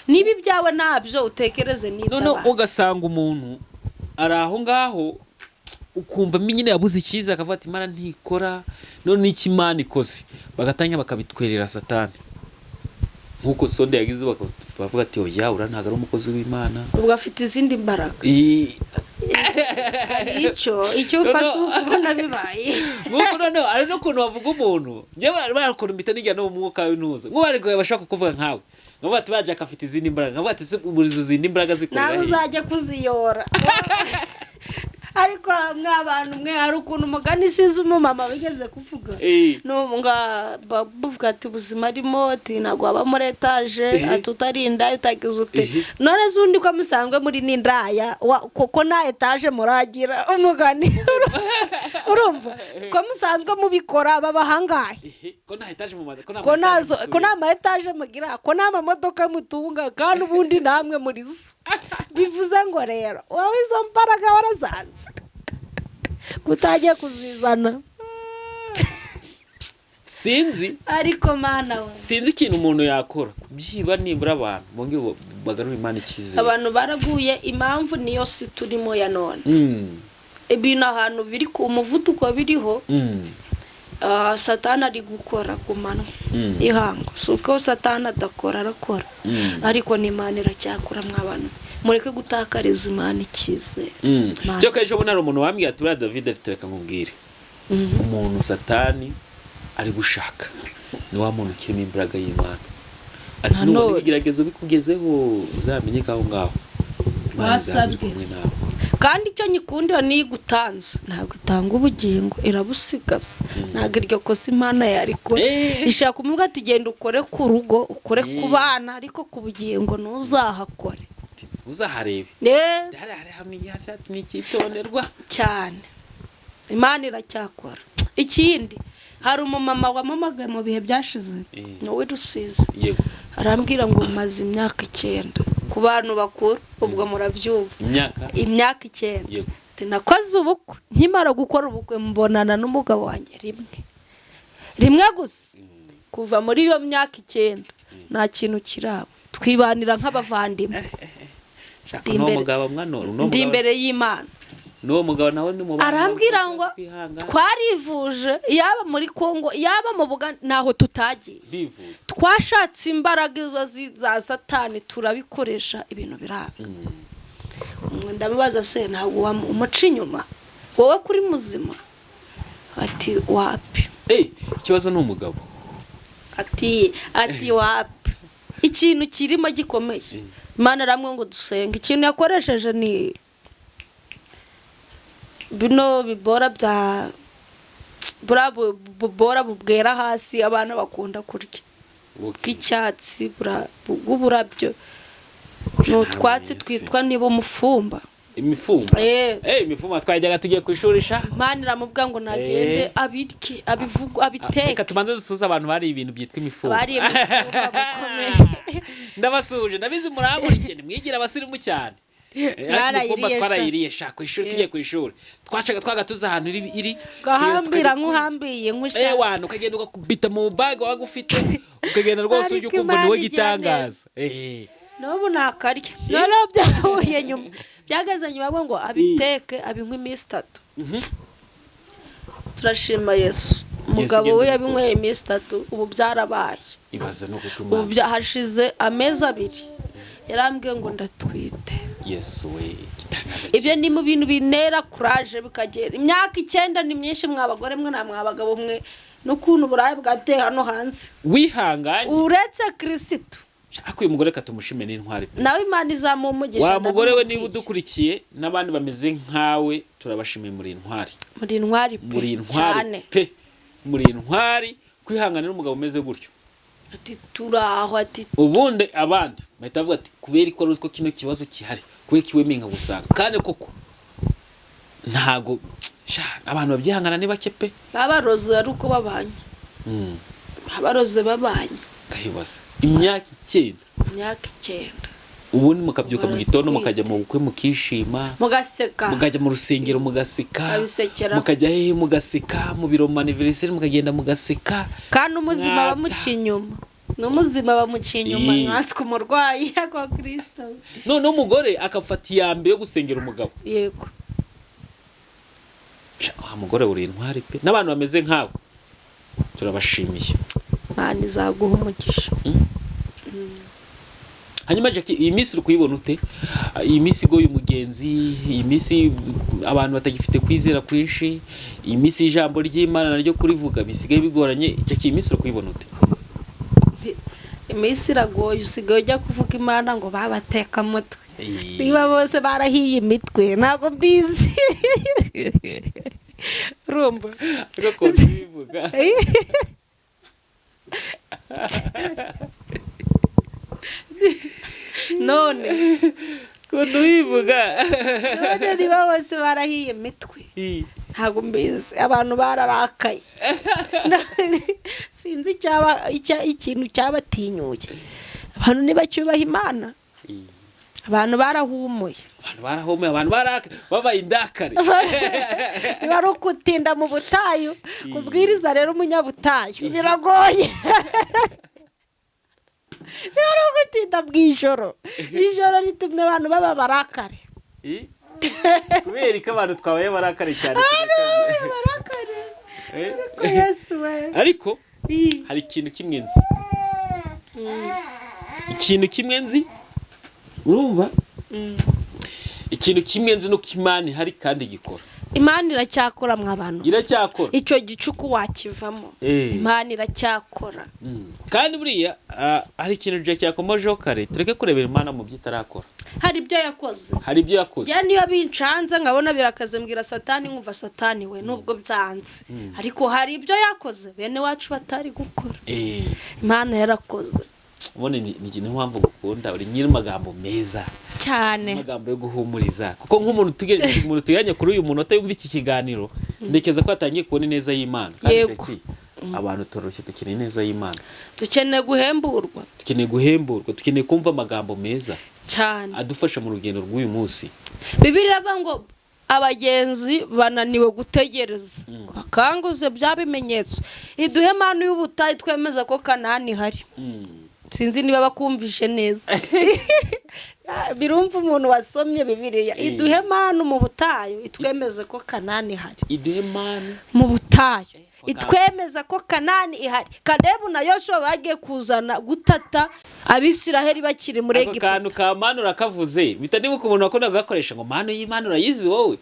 Niba ibyawe ntabyo, utekereze Noneho n'iby'abandi. ugasanga umuntu ari aho ngaho, ukumva nyine yabuze icyizere, akavuga ati Imana ntikora, none icyo Imana ikoze bagatangira bakabitwerera Satani, nk'uko sonde yagize, bavuga ati oya, uriya ntabwo ari umukozi w'Imana. Ubwo afite izindi mbaraga. Icyo upfa si ukubona bibaye. Nk'uko noneho ari n'ukuntu bavuga umuntu, njyewe bari ukuntu mpita nijya no mu mwuka w'intuza, nk'ubu ariko bashaka kukuvuga nkawe, nkavuga ati baje akafite izindi mbaraga, nkavuga ati: "Se ubu izo zindi mbaraga zikorera Nawe he?" uzajya kuziyora. Ariko mwa bantu mwe, hari ukuntu umugani isize umumama wigeze kuvuga buvuga ati ubuzima arimo, ati ntabwo waba muri etaje, ati utarinda utagize ute. None se undi ko musanzwe muri n'indaya, kuko nta etaje muragira, umugani urumva ko musanzwe mubikora, baba ahangahe? Ko nta etaje mu ko nta Ko ma etaje nazo ko mutuye. Nta ma etaje mugira, ko nta mamodoka mutunga, kandi ubundi namwe muri zo. Bivuze ngo rero wowe izo mbaraga warazanze kutagiye kuzizana. Sinzi. Ariko Mana we! Sinzi ikintu umuntu yakora byiba nibura abantu bongere bagarure Imana icyizere. Abantu baraguye, impamvu niyo si turimo ya none. Ibintu ahantu biri ku muvuduko biriho, satani ari gukora ku manywa ihangu. Si uko satani adakora, arakora, ariko n'Imana iracyakora. Mw'abantu, mureke gutakariza Imana icyizere. Imana. Cyo ejo bundi hari umuntu wambwiye ati: "Buriya David, ati reka nkubwire, umuntu satani ari gushaka ni wa muntu ukirimo imbaraga y'Imana," ati Nanone. "nubona ibigeragezo bikugezeho, uzamenye ko aho ngaho Imana izaba iri Wasabwe. kumwe nawe." Kandi icyo nyikundira niyo igutanze, ntabwo itanga ubugingo, irabusigaza. Ntabwo iryo kosa Imana yarikora. Ishaka kumubwira ati: "Genda ukore ku rugo, ukore ku bana, ariko ku bugingo ntuzahakore." Ati, uzaharebe. Hari hari hamwe ni icyitonderwa. Cyane, Imana iracyakora. Ikindi, hari umumama wamamagaye mu bihe byashize, ni uw'i Rusizi. Arambwira ngo maze imyaka 9, ku bantu bakuru ubwo murabyumva. Imyaka? Imyaka 9. Ati: "Nakoze ubukwe, nkimara gukora ubukwe mbonana n'umugabo wanjye rimwe, rimwe gusa. Kuva muri iyo myaka 9 nta kintu kiraba, twibanira nk'abavandimwe." Shaka Ndi n'uwo mugabo mwana n'uwo Ndi mugabo imbere y'Imana. N'uwo mugabo nawe ni mu bantu Arambwira ngo twihangana. "Twarivuje, yaba muri Kongo, yaba mu Bugande, ntaho tutagiye." Bivuza. "Twashatse imbaraga izo za satani, turabikoresha, ibintu biranga." Ndamubaza: "Se ntabwo umuca inyuma wowe kuri muzima?" Ati: "Wapi." Ikibazo ni umugabo. Ati: "Wapi." Ikintu kirimo gikomeye, Imana aramwe ngo dusenge. Ikintu yakoresheje ni bino bibora bya buriya bubora bubwera hasi abana bakunda kurya, bw'icyatsi bw'uburabyo, ni utwatsi twitwa niba umufumba. Imifumba. Eh. Imifumba twajyaga tugiye ku ishuri sha. Imana iramubwira ngo nagende abirye, abivuge, abiteke. Reka tubanze dusuhuze abantu bari ibintu byitwa imifumba. Bariye imifumba mukomeye. Ndabasuhuje, ndabizi murankurikiye, nimwigira abasirimu cyane. Ariko imifumba Mwarayiriye sha. twarayiriye sha ku ishuri, tugiye ku ishuri twacaga twaga tuzi ahantu iri Gahambira nk'uhambiye nk'ushaka. Wana ukagenda ugakubita mu bag waga ufite, ukagenda rwose ujya Ariko ukumva Imana niwe igira gitangaza. N'ubu nakarya. Noneho byahuye nyuma, byageze nyuma avuga ngo abiteke, abinywe iminsi 3. Turashima Yesu, umugabo we Ugenda. yabinyweye iminsi 3, ubu byarabaye. Ibaza no kuko Ubu Imana hashize amezi 2 yarambwiye ngo ndatwite. Yesu we, igitangaza! Ibyo ni mu bintu bintera courage, bikagera. Imyaka 9 ni myinshi, mwa bagore mwe na mwa bagabo mwe, n'ukuntu uburaya bwateye hano hanze. Wihanganye. Uretse Kirisitu. Ariko uyu mugore katumushime n'intwari pe. Nawe Imana izamuha umugisha. Wa mugore we, niba Ndabimubwiye. udukurikiye n'abandi bameze nkawe, turabashimiye, muri intwari. Muri intwari pe. Muri intwari. Cyane. Pe, muri intwari kwihanganira umugabo umeze gutyo. Ati turaho, ati Ubundi abandi bahita bavuga ati: "Kubera ko wari uzi ko kino kibazo gihari, kubera ko iwemeye nkagusanga?" Kandi koko ntago sha, abantu babyihangana ni bake pe. Babaroze ari uko babanye. Babaroze babanye. Kahibaza imyaka 9. Imyaka 9. Ubundi mukabyuka mu gitondo, Baratwite. mukajya mu bukwe mukishima, Mugaseka. mukajya mu rusengero mugaseka, Mukabisekera. mukajya hehe mugaseka, mu biro, mu anniversaire mukagenda mugaseka. Kandi umuzima Mwata. bamuca inyuma, n'umuzima bamuca inyuma. Nkanswe umurwayi kwa Kirisito. Noneho umugore akafata iya mbere yo gusengera umugabo. Yego. Sha, wa mugore uri intwari pe, n'abantu bameze nkawe turabashimiye. Imana izaguha umugisha. Hanyuma Jackie, iyi minsi uri kuyibona ute? Iyi minsi igoye umugenzi, iyi minsi abantu batagifite kwizera kwinshi, iyi minsi y'ijambo ry'Imana naryo kurivuga bisigaye bigoranye. Jackie, iyi minsi uri kuyibona ute? Iminsi iragoye, usigaye ujya kuvuga Imana ngo babateka mutwe, niba bose barahiye imitwe ntabwo mbizi, urumva? Ariko kubivuga. None Ukuntu ubivuga. None niba bose barahiye imitwe ntabwo mbizi, abantu bararakaye, sinzi ikintu cyabatinyuye. Abantu ntibacyubaha Imana, abantu barahumuye. Abantu barahumuye, abantu baraka babaye indakare. Niba ari ukutinda mu butayu kubwiriza rero umunyabutayu biragoye, niba ari ugutinda mu ijoro, ijoro ritumye abantu baba barakare. Kubera ko abantu twabaye barakare cyane. Barakare, ariko Yesu we. Ariko hari ikintu kimwe nzi, ikintu kimwe nzi, urumva, ikintu kimwe nzi nuko Imana ihari kandi igikora. Imana iracyakora mwa bantu. Iracyakora. Icyo gicuku wakivamo. Imana iracyakora. Kandi buriya hari ikintu Jackie yakomojeho kare, tureke kurebera Imana mu byo itarakora. Hari ibyo yakoze. Hari ibyo yakoze. Ya niyo bincanze nkabona birakaze, mbwira Satani, nkumva Satani we nubwo byanze, ariko hari ibyo yakoze bene wacu batari gukora. Imana yarakoze. Ubundi ni niyo mpamvu gukunda, uri nyiri amagambo meza cyane. Amagambo yo guhumuriza, kuko nk'umuntu tugejeje umuntu tujyanye kuri uyu munota yumva iki kiganiro, ntekereza ko atangiye kubona ineza y'Imana. Kandi Yego. Jackie, abantu turushye, dukeneye ineza y'Imana. Dukeneye guhemburwa. Dukeneye guhemburwa, dukeneye kumva amagambo meza cyane adufasha mu rugendo rw'uyu munsi. Bibiliya iravuga ngo abagenzi bananiwe gutegereza, bakanguze bya bimenyetso, iduhe manu y'ubutayu twemeza ko Kanani ihari. Sinzi niba bakumvishe neza, birumva umuntu wasomye Bibiliya. Iduhe manu mu butayu itwemeze ko Kanani ihari. Iduhe manu Mu butayu itwemeza ko Kanani ihari. Kalebu na Yoshuwa bagiye kuzana gutata Abisiraheli bakiri muri Ako Egiputa. kantu ka manu urakavuze, mpita nibuka umuntu wakundaga kugakoresha ngo manu y'Imana urayizi wowe,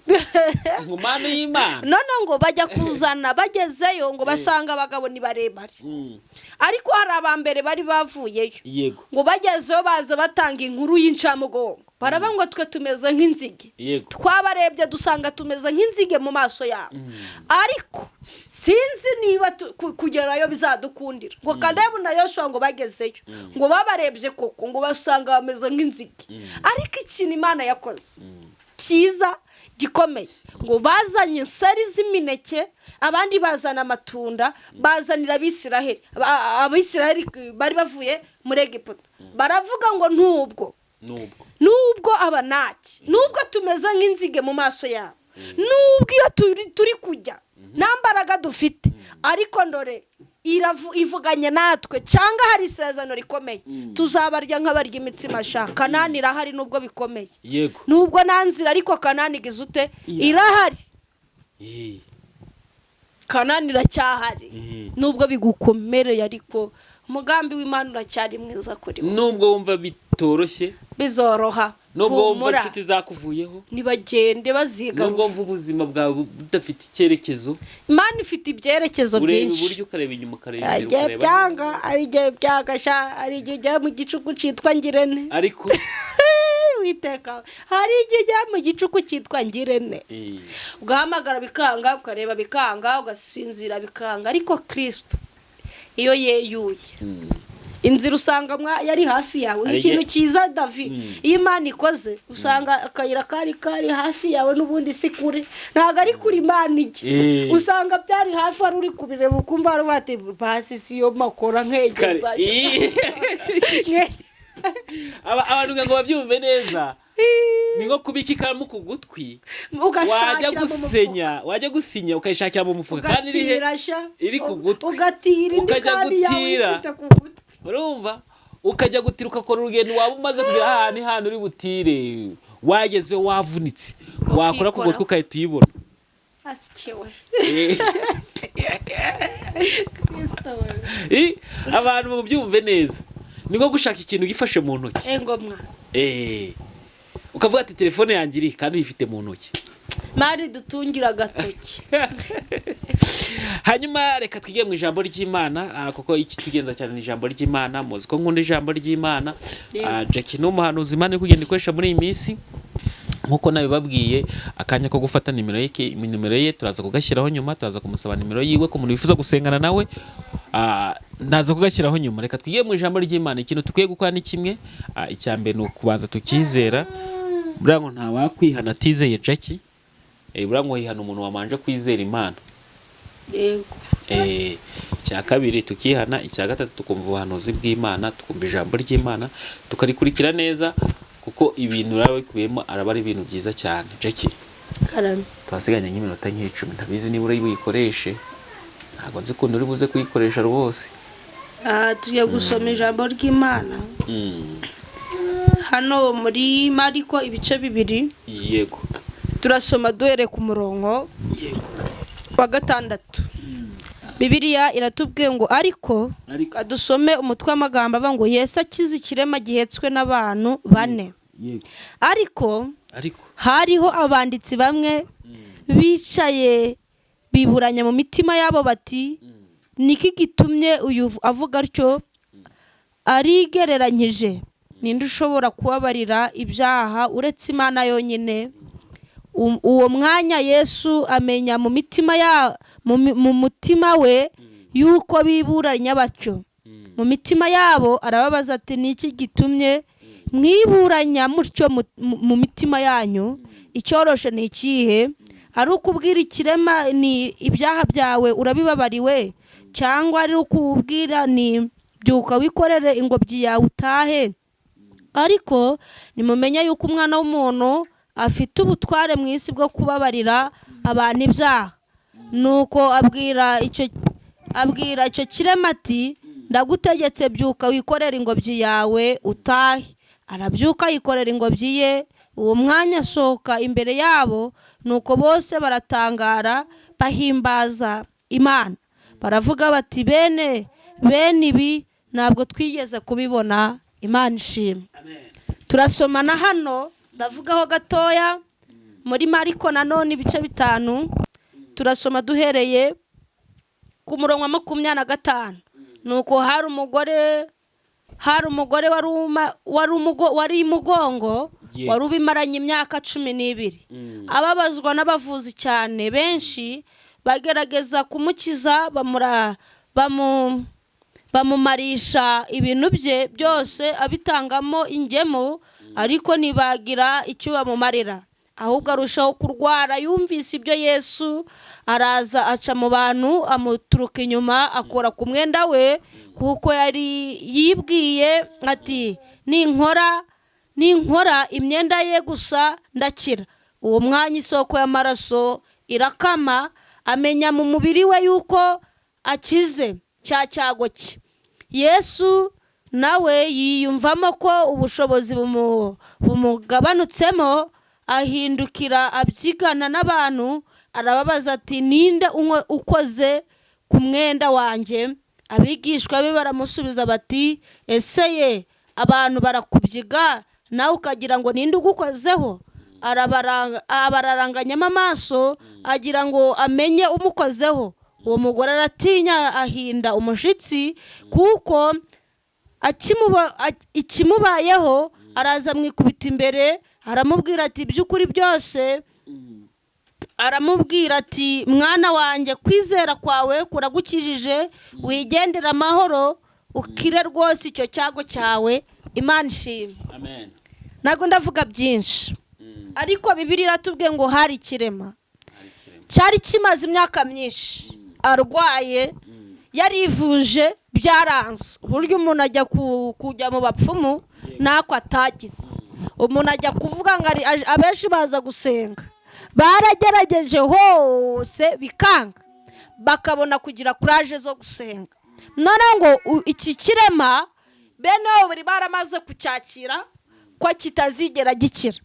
ngo manu y'Imana. None ngo bajya kuzana, bagezeyo ngo basanga abagabo ni barebare, ariko hari abambere bari bavuyeyo. Ngo bagezeyo baza batanga inkuru y'incamugongo, baravuga ngo twe tumeze nk'inzige. Twabarebye dusanga tumeze nk'inzige mu maso yabo, ariko sinzi niba kugerayo bizadukundira. Ngo Kalebu na Yoshuwa ngo bagezeyo ngo babarebye koko ngo basanga bameze nk'inzige, ariko ikintu Imana yakoze cyiza gikomeye, ngo bazanye inseri z'imineke, abandi bazana amatunda, bazanira Abisiraheli. Abisiraheli bari bavuye muri Egiputa baravuga ngo ntubwo Nubwo nubwo abanaki, nubwo tumeze nk'inzige mu maso yabo, nubwo iyo turi kujya nta mbaraga dufite, ariko ndore ivuganye natwe, cyangwa hari isezerano rikomeye, tuzabarya nk'abarya imitsima sha. Kanani irahari nubwo bikomeye. Nubwo nta nzira, ariko Kanani igize ute? Irahari. Kanani iracyahari. Nubwo bigukomereye, ariko umugambi w'Imana uracyari mwiza kuri wowe. Nubwo wumva bitoroshye, Bizoroha. nubwo wumva Humura. inshuti zakuvuyeho, Nibagende nubwo bazigarura. wumva ubuzima bwawe budafite icyerekezo, Imana ifite ibyerekezo ureba byinshi. iburyo, ukareba inyuma, ukareba Hari imbere, igihe ukareba byanga, hari igihe byanga sha, hari igihe ugera mu gicuku cyitwa ngirente. Ariko Witeka, hari igihe ugera mu gicuku cyitwa ngirente, ugahamagara bikanga, ukareba bikanga, ugasinzira bikanga, ariko Kirisito iyo yeyuye inzira usanga yari hafi yawe. Uzi Hari ikintu igihe- cyiza, Davi, iyo Imana ikoze usanga akayira kari hafi yawe, n'ubundi si kure, ntabwo ari kure Imana ijya. Usanga byari hafi, wari uri kubireba ukumva wari ati basi si yo makora nkegeza. Abantu ngo babyumve neza, ni nko kubika ikaramu ku gutwi, wajya Ugashakira mu mufuka. gusenya, wajya gusinya ukayishakira mu mufuka kandi iri he? Ugatira sha. Iri ku gutwi. Ugatira indi Ukajya kandi yawe gutira. ifite ku gutwi. Urumva, ukajya gutira, ugakora urugendo, waba umaze kugera ahantu handi uri butire, wagezeyo wavunitse, wakora ku gutwi ugahita uyibona. Asikewe. Kristo we. Abantu mubyumve neza, Ni nko gushaka ikintu ugifashe mu ntoki. Engomwa. Ukavuga ati telefone yanjye iri, kandi uyifite mu ntoki. Mari dutungira agatoki. Hanyuma reka twige mu ijambo ry'Imana, kuko ikitugenza cyane ni ijambo ry'Imana. Muzi ko nkunda ijambo ry'Imana. Jackie ni umuhanuzi Imana iri kugenda ikoresha muri iyi minsi, nkuko nabibabwiye. Akanya ko gufata nimero ye, nimero ye turaza kugashyiraho nyuma. Turaza kumusaba nimero yiwe ku muntu wifuza gusengana nawe. Ndaza kugashyiraho nyuma. Reka twige mu ijambo ry'Imana. Ikintu dukwiye gukora ni kimwe. Icya mbere ni ukubanza tukizera. Buriya ngo ntawakwihana atizeye Jackie. Buriya ngo hihana umuntu wamanje kwizera Imana. Yego. Icya kabiri tukihana, icya gatatu tukumva ubuhanuzi bw'Imana, tukumva ijambo ry'Imana, tukarikurikira neza, kuko ibintu biba bikubiyemo araba ari ibintu byiza cyane. Jackie, Karame. twasiganye nk'iminota nk'icumi. Ndabizi niba uri buyikoreshe, ntabwo nzi ukuntu uri buze kuyikoresha rwose. Tugiye gusoma ijambo ry'Imana hano muri Mariko ibice 2. Turasoma duhereye ku murongo wa 6. Bibiliya iratubwiye ngo ariko Ariko. dusome umutwe w'amagambo avuga ngo Yesu akize ikirema gihetswe n'abantu bane. Ariko Ariko hariho abanditsi bamwe bicaye biburanya mu mitima yabo bati: niki gitumye uyu avuga atyo? Arigereranyije. Ninde ushobora kubabarira ibyaha uretse Imana yonyine? Uwo mwanya Yesu amenya mu mitima ya mu mutima we yuko biburanya batyo mu mitima yabo, arababaza ati: niki gitumye mwiburanya mutyo mu mitima yanyu? Icyoroshe ni ikihe? Ari ukubwira ikirema ni ibyaha byawe urabibabariwe, cyangwa ari ukubwira ni byuka wikorere ingobyi yawe utahe? Ariko nimumenye yuko Umwana w'umuntu afite ubutware mu isi bwo kubabarira abantu ibyaha. Nuko abwira icyo kirema ati: ndagutegetse, byuka wikorere ingobyi yawe utahe. Arabyuka yikorera ingobyi ye, uwo mwanya asohoka imbere yabo. Nuko bose baratangara, bahimbaza Imana, baravuga bati: bene bene ibi ntabwo twigeze kubibona. Imana ishimwe. Turasoma na hano, ndavugaho gatoya, muri Mariko nanone ibice 5, turasoma duhereye ku murongo wa 25. Nuko hari umugore wari imugongo, wari ubimaranye imyaka 12, ababazwa n'abavuzi cyane benshi bagerageza kumukiza, bamumarisha ibintu bye byose abitangamo ingemu, ariko ntibagira icyo bamumarira, ahubwo arushaho kurwara. Yumvise ibyo Yesu, araza aca mu bantu, amuturuka inyuma, akora ku mwenda we, kuko yari yibwiye ati: ninkora imyenda ye gusa ndakira. Uwo mwanya isoko y'amaraso irakama, amenya mu mubiri we yuko akize cya cyago cye. Yesu nawe yiyumvamo ko ubushobozi bumugabanutsemo, ahindukira abyigana n'abantu, arababaza ati: ninde ukoze ku mwenda wanjye? Abigishwa be baramusubiza bati: ese ye, abantu barakubyiga nawe ukagira ngo ninde ugukozeho? Abararanganyamo amaso, agira ngo amenye umukozeho. Uwo mugore aratinya, ahinda umushitsi kuko ikimubayeho, araza amwikubita imbere, aramubwira ati by'ukuri byose, aramubwira ati: mwana wanjye, kwizera kwawe kuragukijije, wigendere amahoro, ukire rwose icyo cyago cyawe. Imana ishimwe. Amen. Ntabwo ndavuga byinshi, ariko Bibiliya iratubwiye ngo hari ikirema cyari kimaze imyaka myinshi arwaye, yarivuje byaranze. Uburyo umuntu ajya kujya mu bapfumu ntako atagize, umuntu ajya kuvuga ngo abenshi baza gusenga, baragerageje hose bikanga, bakabona kugira courage zo gusenga. Noneho ngo iki kirema bene wabo bari baramaze kucyakira ko kitazigera gikira,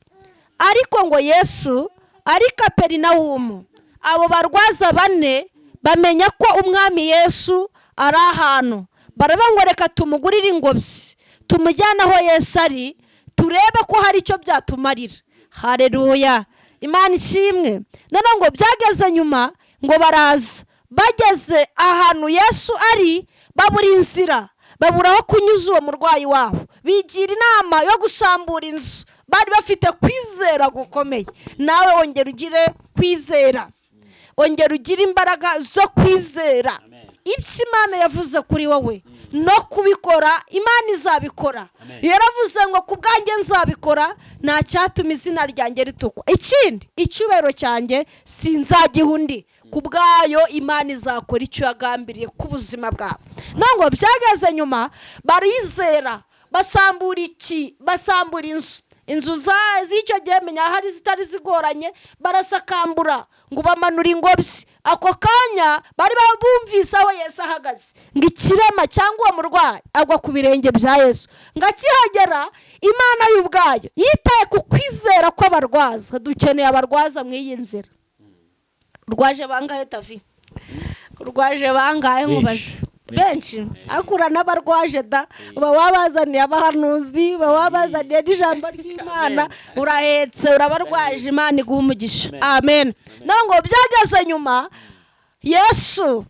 ariko ngo Yesu ari Kaperinawumu, abo barwaza bane bamenya ko Umwami Yesu ari ahantu, baravuga ngo reka tumugurire ingobyi. Tumujyane aho Yesu ari, turebe ko hari icyo byatumarira. Hareruya, Imana ishimwe. Noneho ngo byageze nyuma ngo baraza, bageze ahantu Yesu ari babura inzira, babura aho kunyuza uwo murwayi wabo, bigira inama yo gusambura inzu. Bari bafite kwizera gukomeye. Nawe wongera ugire kwizera, ongera ugire imbaraga zo kwizera ibyo Imana yavuze kuri wowe no kubikora. Imana izabikora. Yaravuze ngo ku bwanjye nzabikora, nta cyatuma izina ryanjye ritukwa, ikindi icyubahiro cyanjye sinzagiha undi. Ku bwayo Imana izakora icyo yagambiriye ku buzima bwawe. Ntabwo byageze nyuma barizera, basambura iki? Basambura inzu. Inzu z'icyo gihe menya hari zitari zigoranye, barasakambura ngo bamanure ingobyi. Ako kanya bari bumvise aho Yesu ahagaze, ngo ikirema cyangwa uwo murwayi agwa ku birenge bya Yesu. Ngo akihagera, Imana y'ubwayo yitaye ku kwizera kw'abarwaza. Dukeneye abarwaza mu iyi nzira. Urwaje bangahe, Davi? Urwaje bangahe nkubaze? Benshi. Akura n'abarwaje da, uba wabazaniye abahanuzi, uba wabazaniye n'ijambo ry'Imana, urahetse, urabarwaje. Imana iguha umugisha, amen. Ngo byageze nyuma Yesu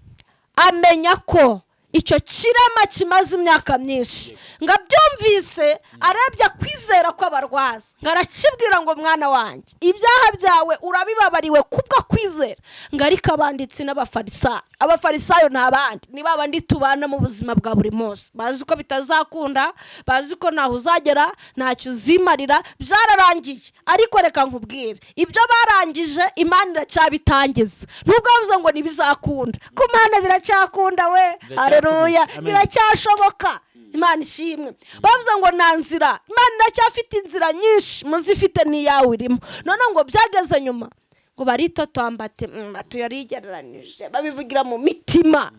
amenya ko icyo kirema kimaze imyaka myinshi. Ngo abyumvise, arebye kwizera kw'abarwaza, ngo arakibwira ngo: "Mwana wanjye, ibyaha byawe urabibabariwe kubwo kwizera." Ngo ariko abanditsi n'Abafarisayo, Abafarisayo ni abandi, ni babandi tubana mu buzima bwa buri munsi, bazi ko bitazakunda, bazi ko ntaho uzagera, ntacyo uzimarira, byararangiye. Ariko reka nkubwire, ibyo barangije Imana iracyabitangiza. Nubwo bavuze ngo ntibizakunda, ku Mana biracyakunda we. Hareruya, biracyashoboka, Imana ishimwe. Bavuze ngo nta nzira, Imana iracyafite inzira nyinshi, muzifite n'iyawe irimo. Noneho ngo byageze nyuma ngo baritotomba ati tuyarigereranije, babivugira mu mitima,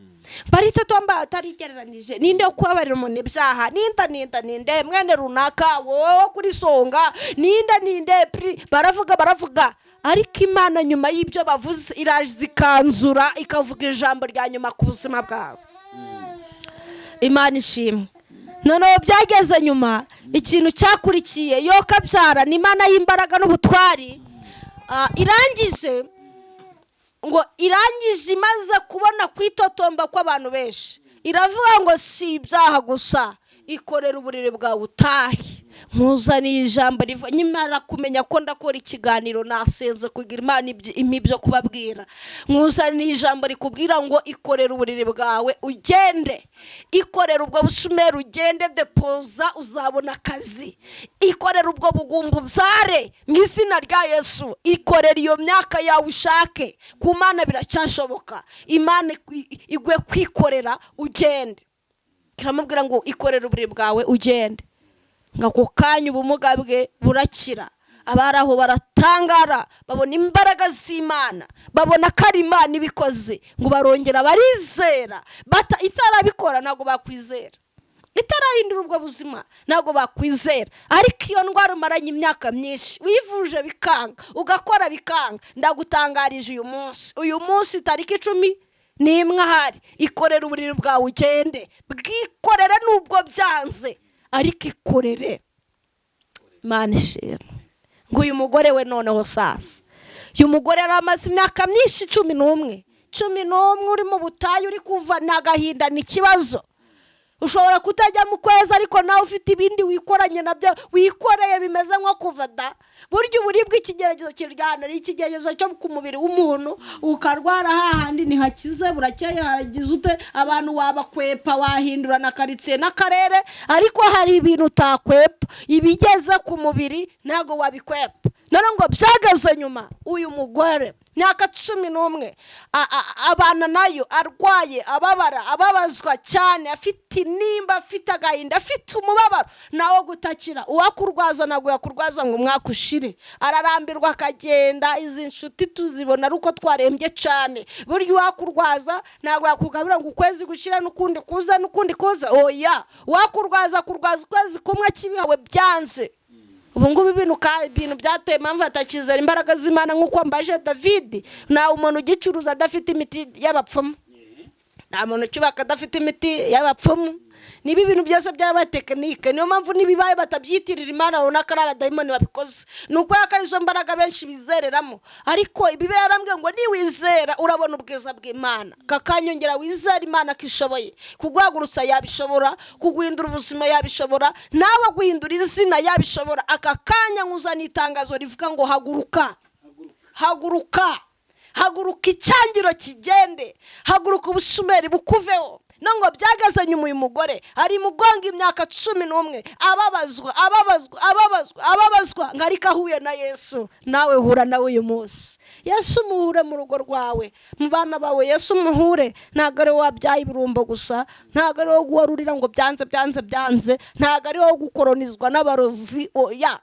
baritotomba atarigereranije: "Ninde kubabarira umuntu ibyaha? Ninde, ninde, ninde mwene runaka wowe kuri songa? Ninde, ninde?" Baravuga, baravuga, ariko Imana nyuma y'ibyo bavuze iraza ikanzura, ikavuga ijambo rya nyuma ku buzima bwawe. Imana ishimwe. Noneho byageze nyuma, ikintu cyakurikiye, yo kabyara ni Imana y'imbaraga n'ubutwari. Irangije ngo irangije, imaze kubona kwitotomba kw'abantu benshi, iravuga ngo si ibyaha gusa, ikorera uburiri bwawe utahe. Nkuzaniye ijambo riva nyamara kumenya ko ndakora ikiganiro, nasenze kugira Imana impa ibyo kubabwira. Nkuzaniye ijambo rikubwira ngo ikorera uburiri bwawe ugende, ikorera ubwo bushumeri ugende, depoza uzabona akazi, ikorera ubwo bugumba ubyare mu izina rya Yesu, ikorera iyo myaka yawe ushake. Ku Mana biracyashoboka. Imana iguhe kwikorera ugende. Kiramubwira ngo ikorere uburiri bwawe ugende. Ngo ako kanya ubumuga bwe burakira. Abari aho baratangara, babona imbaraga z'Imana, babona ko ari Imana ibikoze, ngo barongera barizera. Itarabikora ntabwo bakwizera, itarahindura ubwo buzima ntabwo bakwizera. Ariko iyo ndwara umaranye imyaka myinshi, wivuje bikanga, ugakora bikanga, ndagutangarije uyu munsi, uyu munsi tariki 11 ahari, ikorera uburiri bwawe ugende. Bwikorere nubwo byanze, ariko ikorere. Imana ishimwe. Ngo uyu mugore we noneho sasa, uyu mugore yari amaze imyaka myinshi, 11, 11 uri mu butayu, uri kuva, ni agahinda, ni ikibazo. Ushobora kutajya mu kwezi, ariko nawe ufite ibindi wikoranye nabyo, wikoreye, bimeze nko kuva da. Burya uburibwe, ikigeragezo kiryana, ari ikigeragezo cyo ku mubiri w'umuntu, ukarwara hahandi ntihakize, burakeye haragize ute, abantu wabakwepa, wahindura na karitsiye n'akarere, ariko hari ibintu utakwepa. Ibigeze ku mubiri ntabwo wabikwepa. None ngo byageze nyuma, uyu mugore myaka 11 abana nayo, arwaye, ababara, ababazwa cyane, afite intimba, afite agahinda, afite umubabaro nawo gutakira. Uwakurwaza ntabwo yakurwaza ngo umwaka ushire, ararambirwa akagenda. Izi nshuti tuzibona ari uko twarembye cyane. Burya uwakurwaza ntabwo yakugabira ngo ukwezi gushira n'ukundi kuza n'ukundi kuza, oya. Uwakurwaza kurwaza ukwezi kumwe kibihawe byanze. Ubu ngubu ibintu byateye impamvu atakizera imbaraga z'Imana, nk'uko mbaje David, ntawe umuntu ugicuruza adafite imiti y'abapfumu. Nta muntu ucyubaka adafite imiti y'abapfumu. Niba ibintu byose by'abatekinike, niyo mpamvu n'ibibaye batabyitirira Imana runaka, ari abadayimoni babikoze. Ni uko ari izo mbaraga benshi bizereramo. Ariko Bibiliya yarambwiye ngo niwizera urabona ubwiza bw'Imana. Kakanyongera wizera Imana ko ishoboye kuguhagurutsa, yabishobora kuguhindura ubuzima, yabishobora nawe guhindura izina, yabishobora. Aka kanya nkuzana itangazo rivuga ngo haguruka, haguruka, haguruka, icyangiro kigende, haguruka, ubushumeri bukuveho. No ngo byageze nyuma, uyu mugore ari mugonga imyaka 11, ababazwa, ababazwa, ababazwa, ababazwa, ngo ariko ahuye na Yesu. Nawe hura nawe uyu munsi. Yesu muhure mu rugo rwawe, mu bana bawe. Yesu muhure. Ntabwo ari wowe wabyaye ibirumbo gusa, ntabwo ari wowe guhora ngo byanze, byanze, byanze, ntabwo ari wowe gukoronizwa n'abarozi. Oya,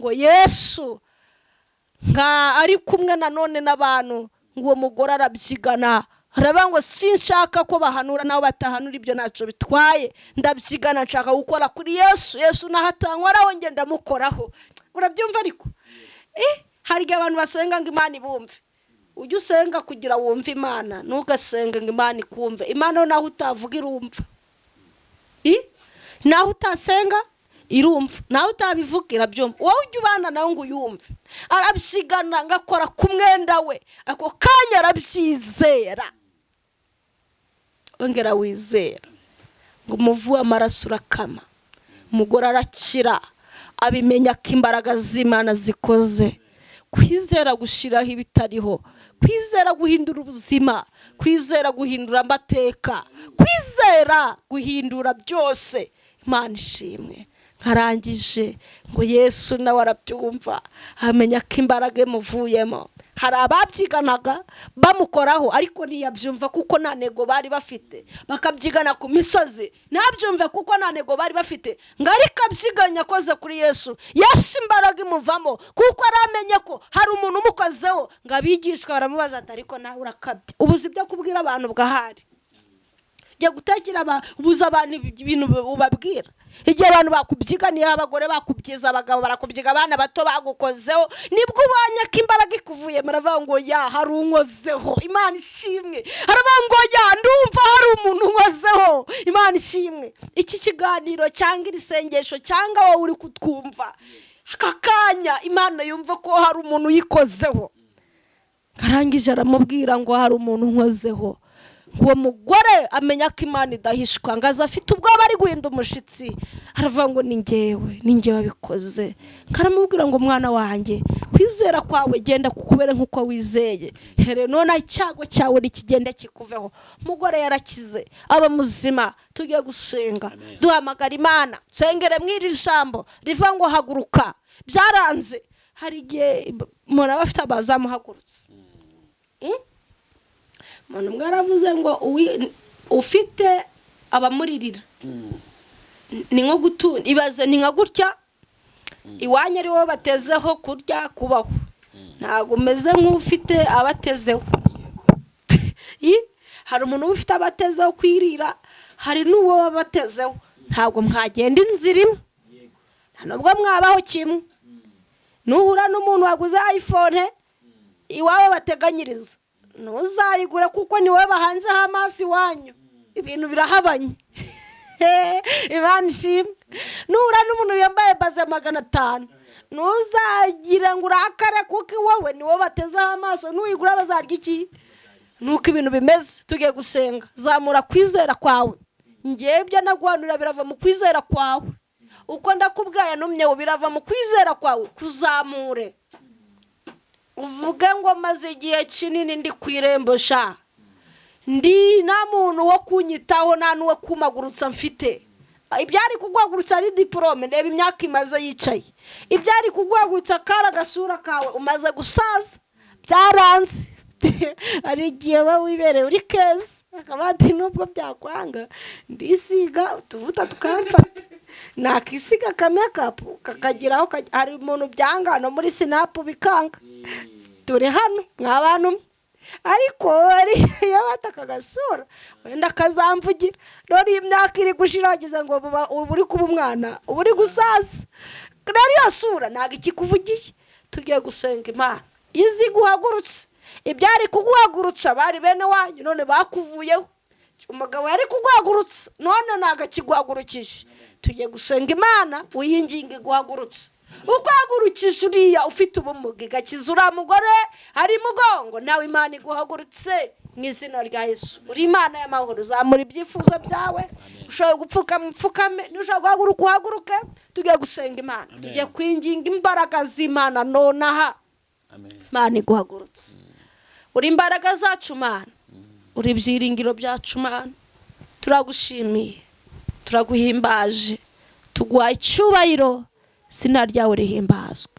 ngo Yesu nka ari kumwe nanone n'abantu. Ngo uwo mugore arabyigana, aravuga ngo sinshaka ko bahanura, nabo batahanura ibyo ntacyo bitwaye, ndabyigana, nshaka gukora kuri Yesu. Yesu naho atankoraho, njye ndamukoraho. Urabyumva? Ariko hari igihe abantu basenga ngo Imana ibumve. Ujye usenga kugira wumve Imana, ntugasenge ngo Imana ikumve. Imana naho utavuga irumva, naho utasenga irumva, nawe utabivuga irabyumva. Wowe ujya ubana nawe ngo uyumve. Arabyigana ngo akora ku mwenda we, ako kanya arabyizera. Ongera wizera. Ngo umuvu w'amaraso urakama, umugore arakira, abimenya ko imbaraga z'Imana zikoze. Kwizera gushyiraho ibitariho, kwizera guhindura ubuzima, kwizera guhindura amateka, kwizera guhindura byose. Imana ishimwe. Nkarangije ngo Yesu nawe arabyumva, amenya ko imbaraga imuvuyemo. Hari ababyiganaga bamukoraho, ariko ntiyabyumva kuko nta ntego bari bafite. Bakabyigana ku misozi, ntabyumve kuko nta ntego bari bafite. Ngo ariko abyiganye akoze kuri Yesu, Yesu imbaraga imuvamo, kuko aramenye ko hari umuntu umukozeho. Ngo abigishwa baramubaza ati: "Ariko nawe urakabye, ubuze ibyo kubwira abantu bwahari, jya gutekera, ubuze abantu ibintu ubabwira." Igihe abantu bakubyiganiyeho, abagore bakubyiza, abagabo barakubyiga, abana bato bagukozeho, nibwo ubonye ko imbaraga ikuvuye. Muravuga ngo ya, hari unkozeho. Imana ishimwe. Haravuga ngo ya, ndumva hari umuntu unkozeho. Imana ishimwe. Iki kiganiro cyangwa iri sengesho, cyangwa wowe uri kutwumva aka kanya, Imana yumva ko hari umuntu uyikozeho. Arangije aramubwira ngo hari umuntu unkozeho. Uwo mugore amenya ko Imana idahishwa, ngo aza afite ubwoba, ari guhinda umushyitsi, aravuga ngo ni ngewe, ni ngewe wabikoze. Aramubwira ngo mwana wanjye, kwizera kwawe, genda kukubere nk'uko wizeye, here none icyago cyawe nikigende kikuveho. Umugore yarakize, aba muzima. Tugiye gusenga, duhamagara Imana. Nsengere mu iri jambo riva ngo haguruka. Byaranze. Hari igihe umuntu aba afite abazamuhagurutse. Umuntu umwe yaravuze ngo ufite abamuririra ni nko gutura. Ibaze ni nka gutya iwanyu ari wowe batezeho kurya, kubaho, ntabwo umeze nk'ufite abatezeho. Hari umuntu uba ufite abatezeho kwirira, hari n'uwo baba batezeho. Ntabwo mwagenda inzira imwe, nta nubwo mwabaho kimwe. Nuhura n'umuntu waguze iPhone iwawe bateganyiriza, ntuzayigure, kuko ni wowe bahanzeho amaso iwanyu. Ibintu birahabanye. Imana ishimwe. Nuhura n'umuntu yambaye baze 500, ntuzagire ngo urakare, kuko iwowe ni wowe batezeho amaso. Nuyigura bazarya iki? Nuko ibintu bimeze. Tugiye gusenga. Zamura kwizera kwawe. Ngewe ibyo naguhanurira birava mu kwizera kwawe. Uko ndakubwira yanumyeho birava mu kwizera kwawe. Kuzamure, uvuge ngo maze igihe kinini ndi ku irembo sha, ndi nta muntu wo kunyitaho, nta n'uwo kumagurutsa mfite. Ibyari kuguhagurutsa ari diporome, reba imyaka imaze yicaye. Ibyari kuguhagurutsa kari agasura kawe, umaze gusaza, byaranze. Hari igihe uba wibereye uri keza, akaba ati nubwo byakwanga ndisiga utuvuta tukamfata, nakisiga akamekapu kakageraho. Hari umuntu byanga no muri sinapu bikanga. Turi hano mwa bantu mwe, ariko iyo bataka agasura wenda akazamvugira. None iyi myaka iri gushira, wagize ngo uba uri kuba umwana, uba uri gusaza. Rero iyo sura ntabwo ikikuvugiye. Tugiye gusenga Imana izi guhagurutse. Ibyari kuguhagurutsa bari bene wanyu, none bakuvuyeho. Umugabo yari kuguhagurutsa none ntabwo akiguhagurukije. Tugiye gusenga Imana uyinginga iguhagurutse. Uguhagurukije uriya ufite ubumuga igakiza uriya mugore ari mugongo, nawe Imana iguhagurutse mu izina rya Yesu. Uri Imana y'amahoro, uzamura ibyifuzo byawe. Ushobora gupfukama upfukame, nushobora guhaguruka uhaguruke. Tugiye gusenga Imana, tugiye kwinginga imbaraga z'Imana nonaha. Amen. Imana iguhagurutse. Uri imbaraga zacu Mana, uri ibyiringiro byacu Mana. Turagushimiye, turaguhimbaje, tuguha icyubahiro, izina ryawe rihimbazwe.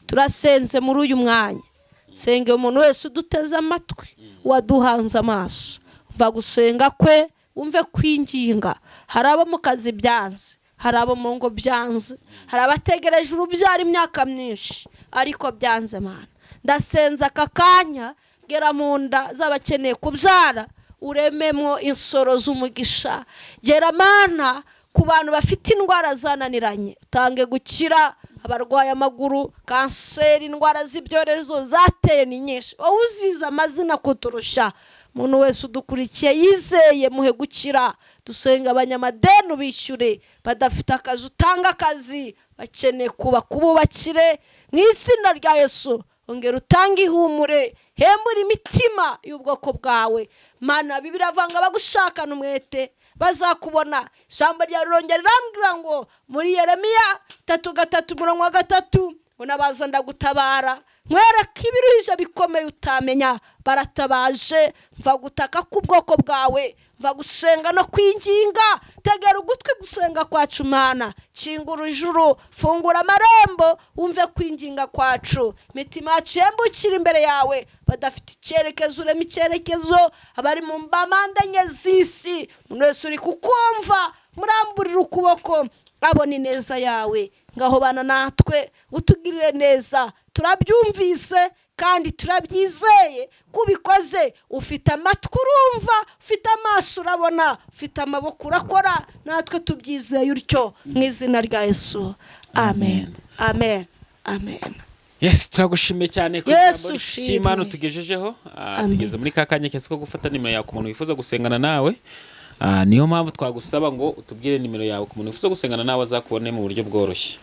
Turasenze muri uyu mwanya, nsenge umuntu wese uduteze amatwi, waduhanze amaso, mva gusenga kwe, wumve kwinginga. Hari abo mu kazi byanze, hari abo mu ngo byanze, hari abategereje urubyaro imyaka myinshi ariko byanze. Mana, ndasenze aka kanya, gera mu nda z'abakeneye kubyara, urememo insoro z'umugisha. Gera Mana ku bantu bafite indwara zananiranye, utange gukira. Abarwaye amaguru, kanseri, indwara z'ibyorezo zateye ni nyinshi, wowe uzize amazina kuturusha. Umuntu wese udukurikiye yizeye, muhe gukira. Dusenga abanyamadeni ubishyure, badafite akazi utanga akazi, bakeneye kubaka ububakire mu izina rya Yesu. Ongera utange ihumure, hembura imitima y'ubwoko bwawe Mana. Bibiliya iravuga ngo abagushakana umwete bazakubona. Ijambo ryawe rirongera rirambwira ngo muri Yeremiya 3:3 umurongo wa 3 ngo nabaza ndagutabara, nkwereke ibiruhije bikomeye utamenya. Baratabaje, mva gutaka k'ubwoko bwawe, mva gusenga no kwinginga. Tegera ugutwi gusenga kwacu Mana, kingura ijuru, fungura amarembo, wumve kwinginga kwacu. Imitima yacu yembukira imbere yawe. Badafite icyerekezo urema icyerekezo, abari mu mpande enye z'isi, umuntu wese uri kukumva muramburira ukuboko abona ineza yawe. Ngaho bana natwe, utugirire neza. Turabyumvise kandi turabyizeye ko ubikoze. Ufite amatwi urumva, ufite amaso urabona, ufite amaboko urakora. Natwe tubyizeye utyo mu izina rya Yesu, amen, amen, amen. Yes, turagushimiye cyane ku Yesu ijambo ushimwe. ry'Imana utugejejeho. Amen. Tugeze muri ka kanya keza ko gufata nimero yawe ku muntu wifuza gusengana nawe. Niyo mpamvu twagusaba ngo utubwire nimero yawe ku muntu wifuza gusengana nawe azakubone mu buryo bworoshye.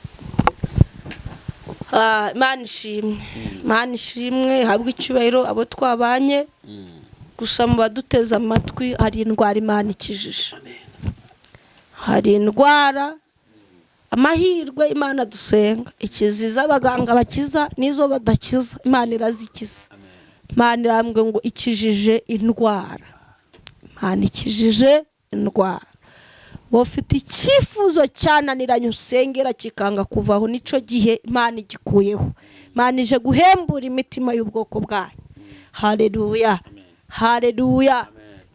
Imana ishimwe, Imana ishimwe, habwe icyubahiro abo twabanye. Gusa mu baduteze amatwi, hari indwara Imana ikijije, hari indwara amahirwe Imana dusenga ikiziza abaganga bakiza n'izo badakiza, Imana irazikiza. Imana irambwe ngo ikijije indwara, Imana ikijije indwara. Ufite icyifuzo cyananiranye usengera kikanga kuvaho, nicyo gihe Imana igikuyeho. Imana ije guhembura imitima y'ubwoko bwayo. Haleluya, haleluya.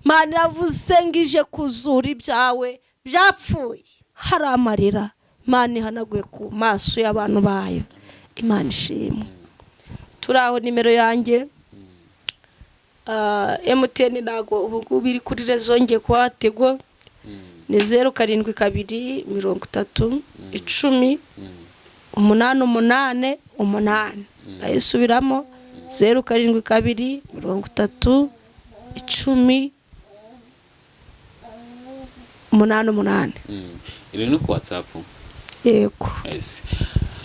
Imana iravuze ngo ije kuzura ibyawe byapfuye. Hari amarira Imana ihanaguye ku maso y'abantu bayo. Imana ishimwe. Turi aho, nimero yanjye MTN, ntabwo ubu ngubu iri kuri réseau, ngiye kuba Tigo, ni 072 30 10 8 8 8. Ndayisubiramo: 072 30 10 8 8. Iri no ku WhatsApp? Yego. Yes.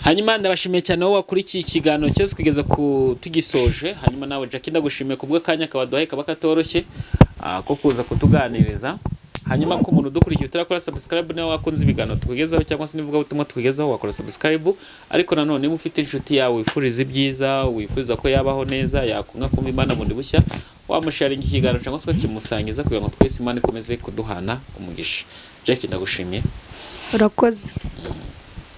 Hanyuma ndabashimiye cyane wowe wakurikiye ikiganiro cyose kugeza ku tugisoje. Hanyuma nawe Jackie, ndagushimiye kubwo akanya kabaduhaye kaba katoroshye, ko kuza kutuganiriza. Hanyuma ku muntu udukurikiye utarakora subscribe, niba wakunze ibiganiro tukugezaho cyangwa se n'ivugabutumwa tukugezaho, wakora subscribe. Ariko nanone niba ufite inshuti yawe wifuriza ibyiza, wifuza ko yabaho neza, yakunga kumva Imana bundi bushya, wamusharinga ikiganiro cyangwa se ukakimusangiza kugira ngo twese Imana ikomeze kuduhana umugisha. Jackie, ndagushimiye. Urakoze.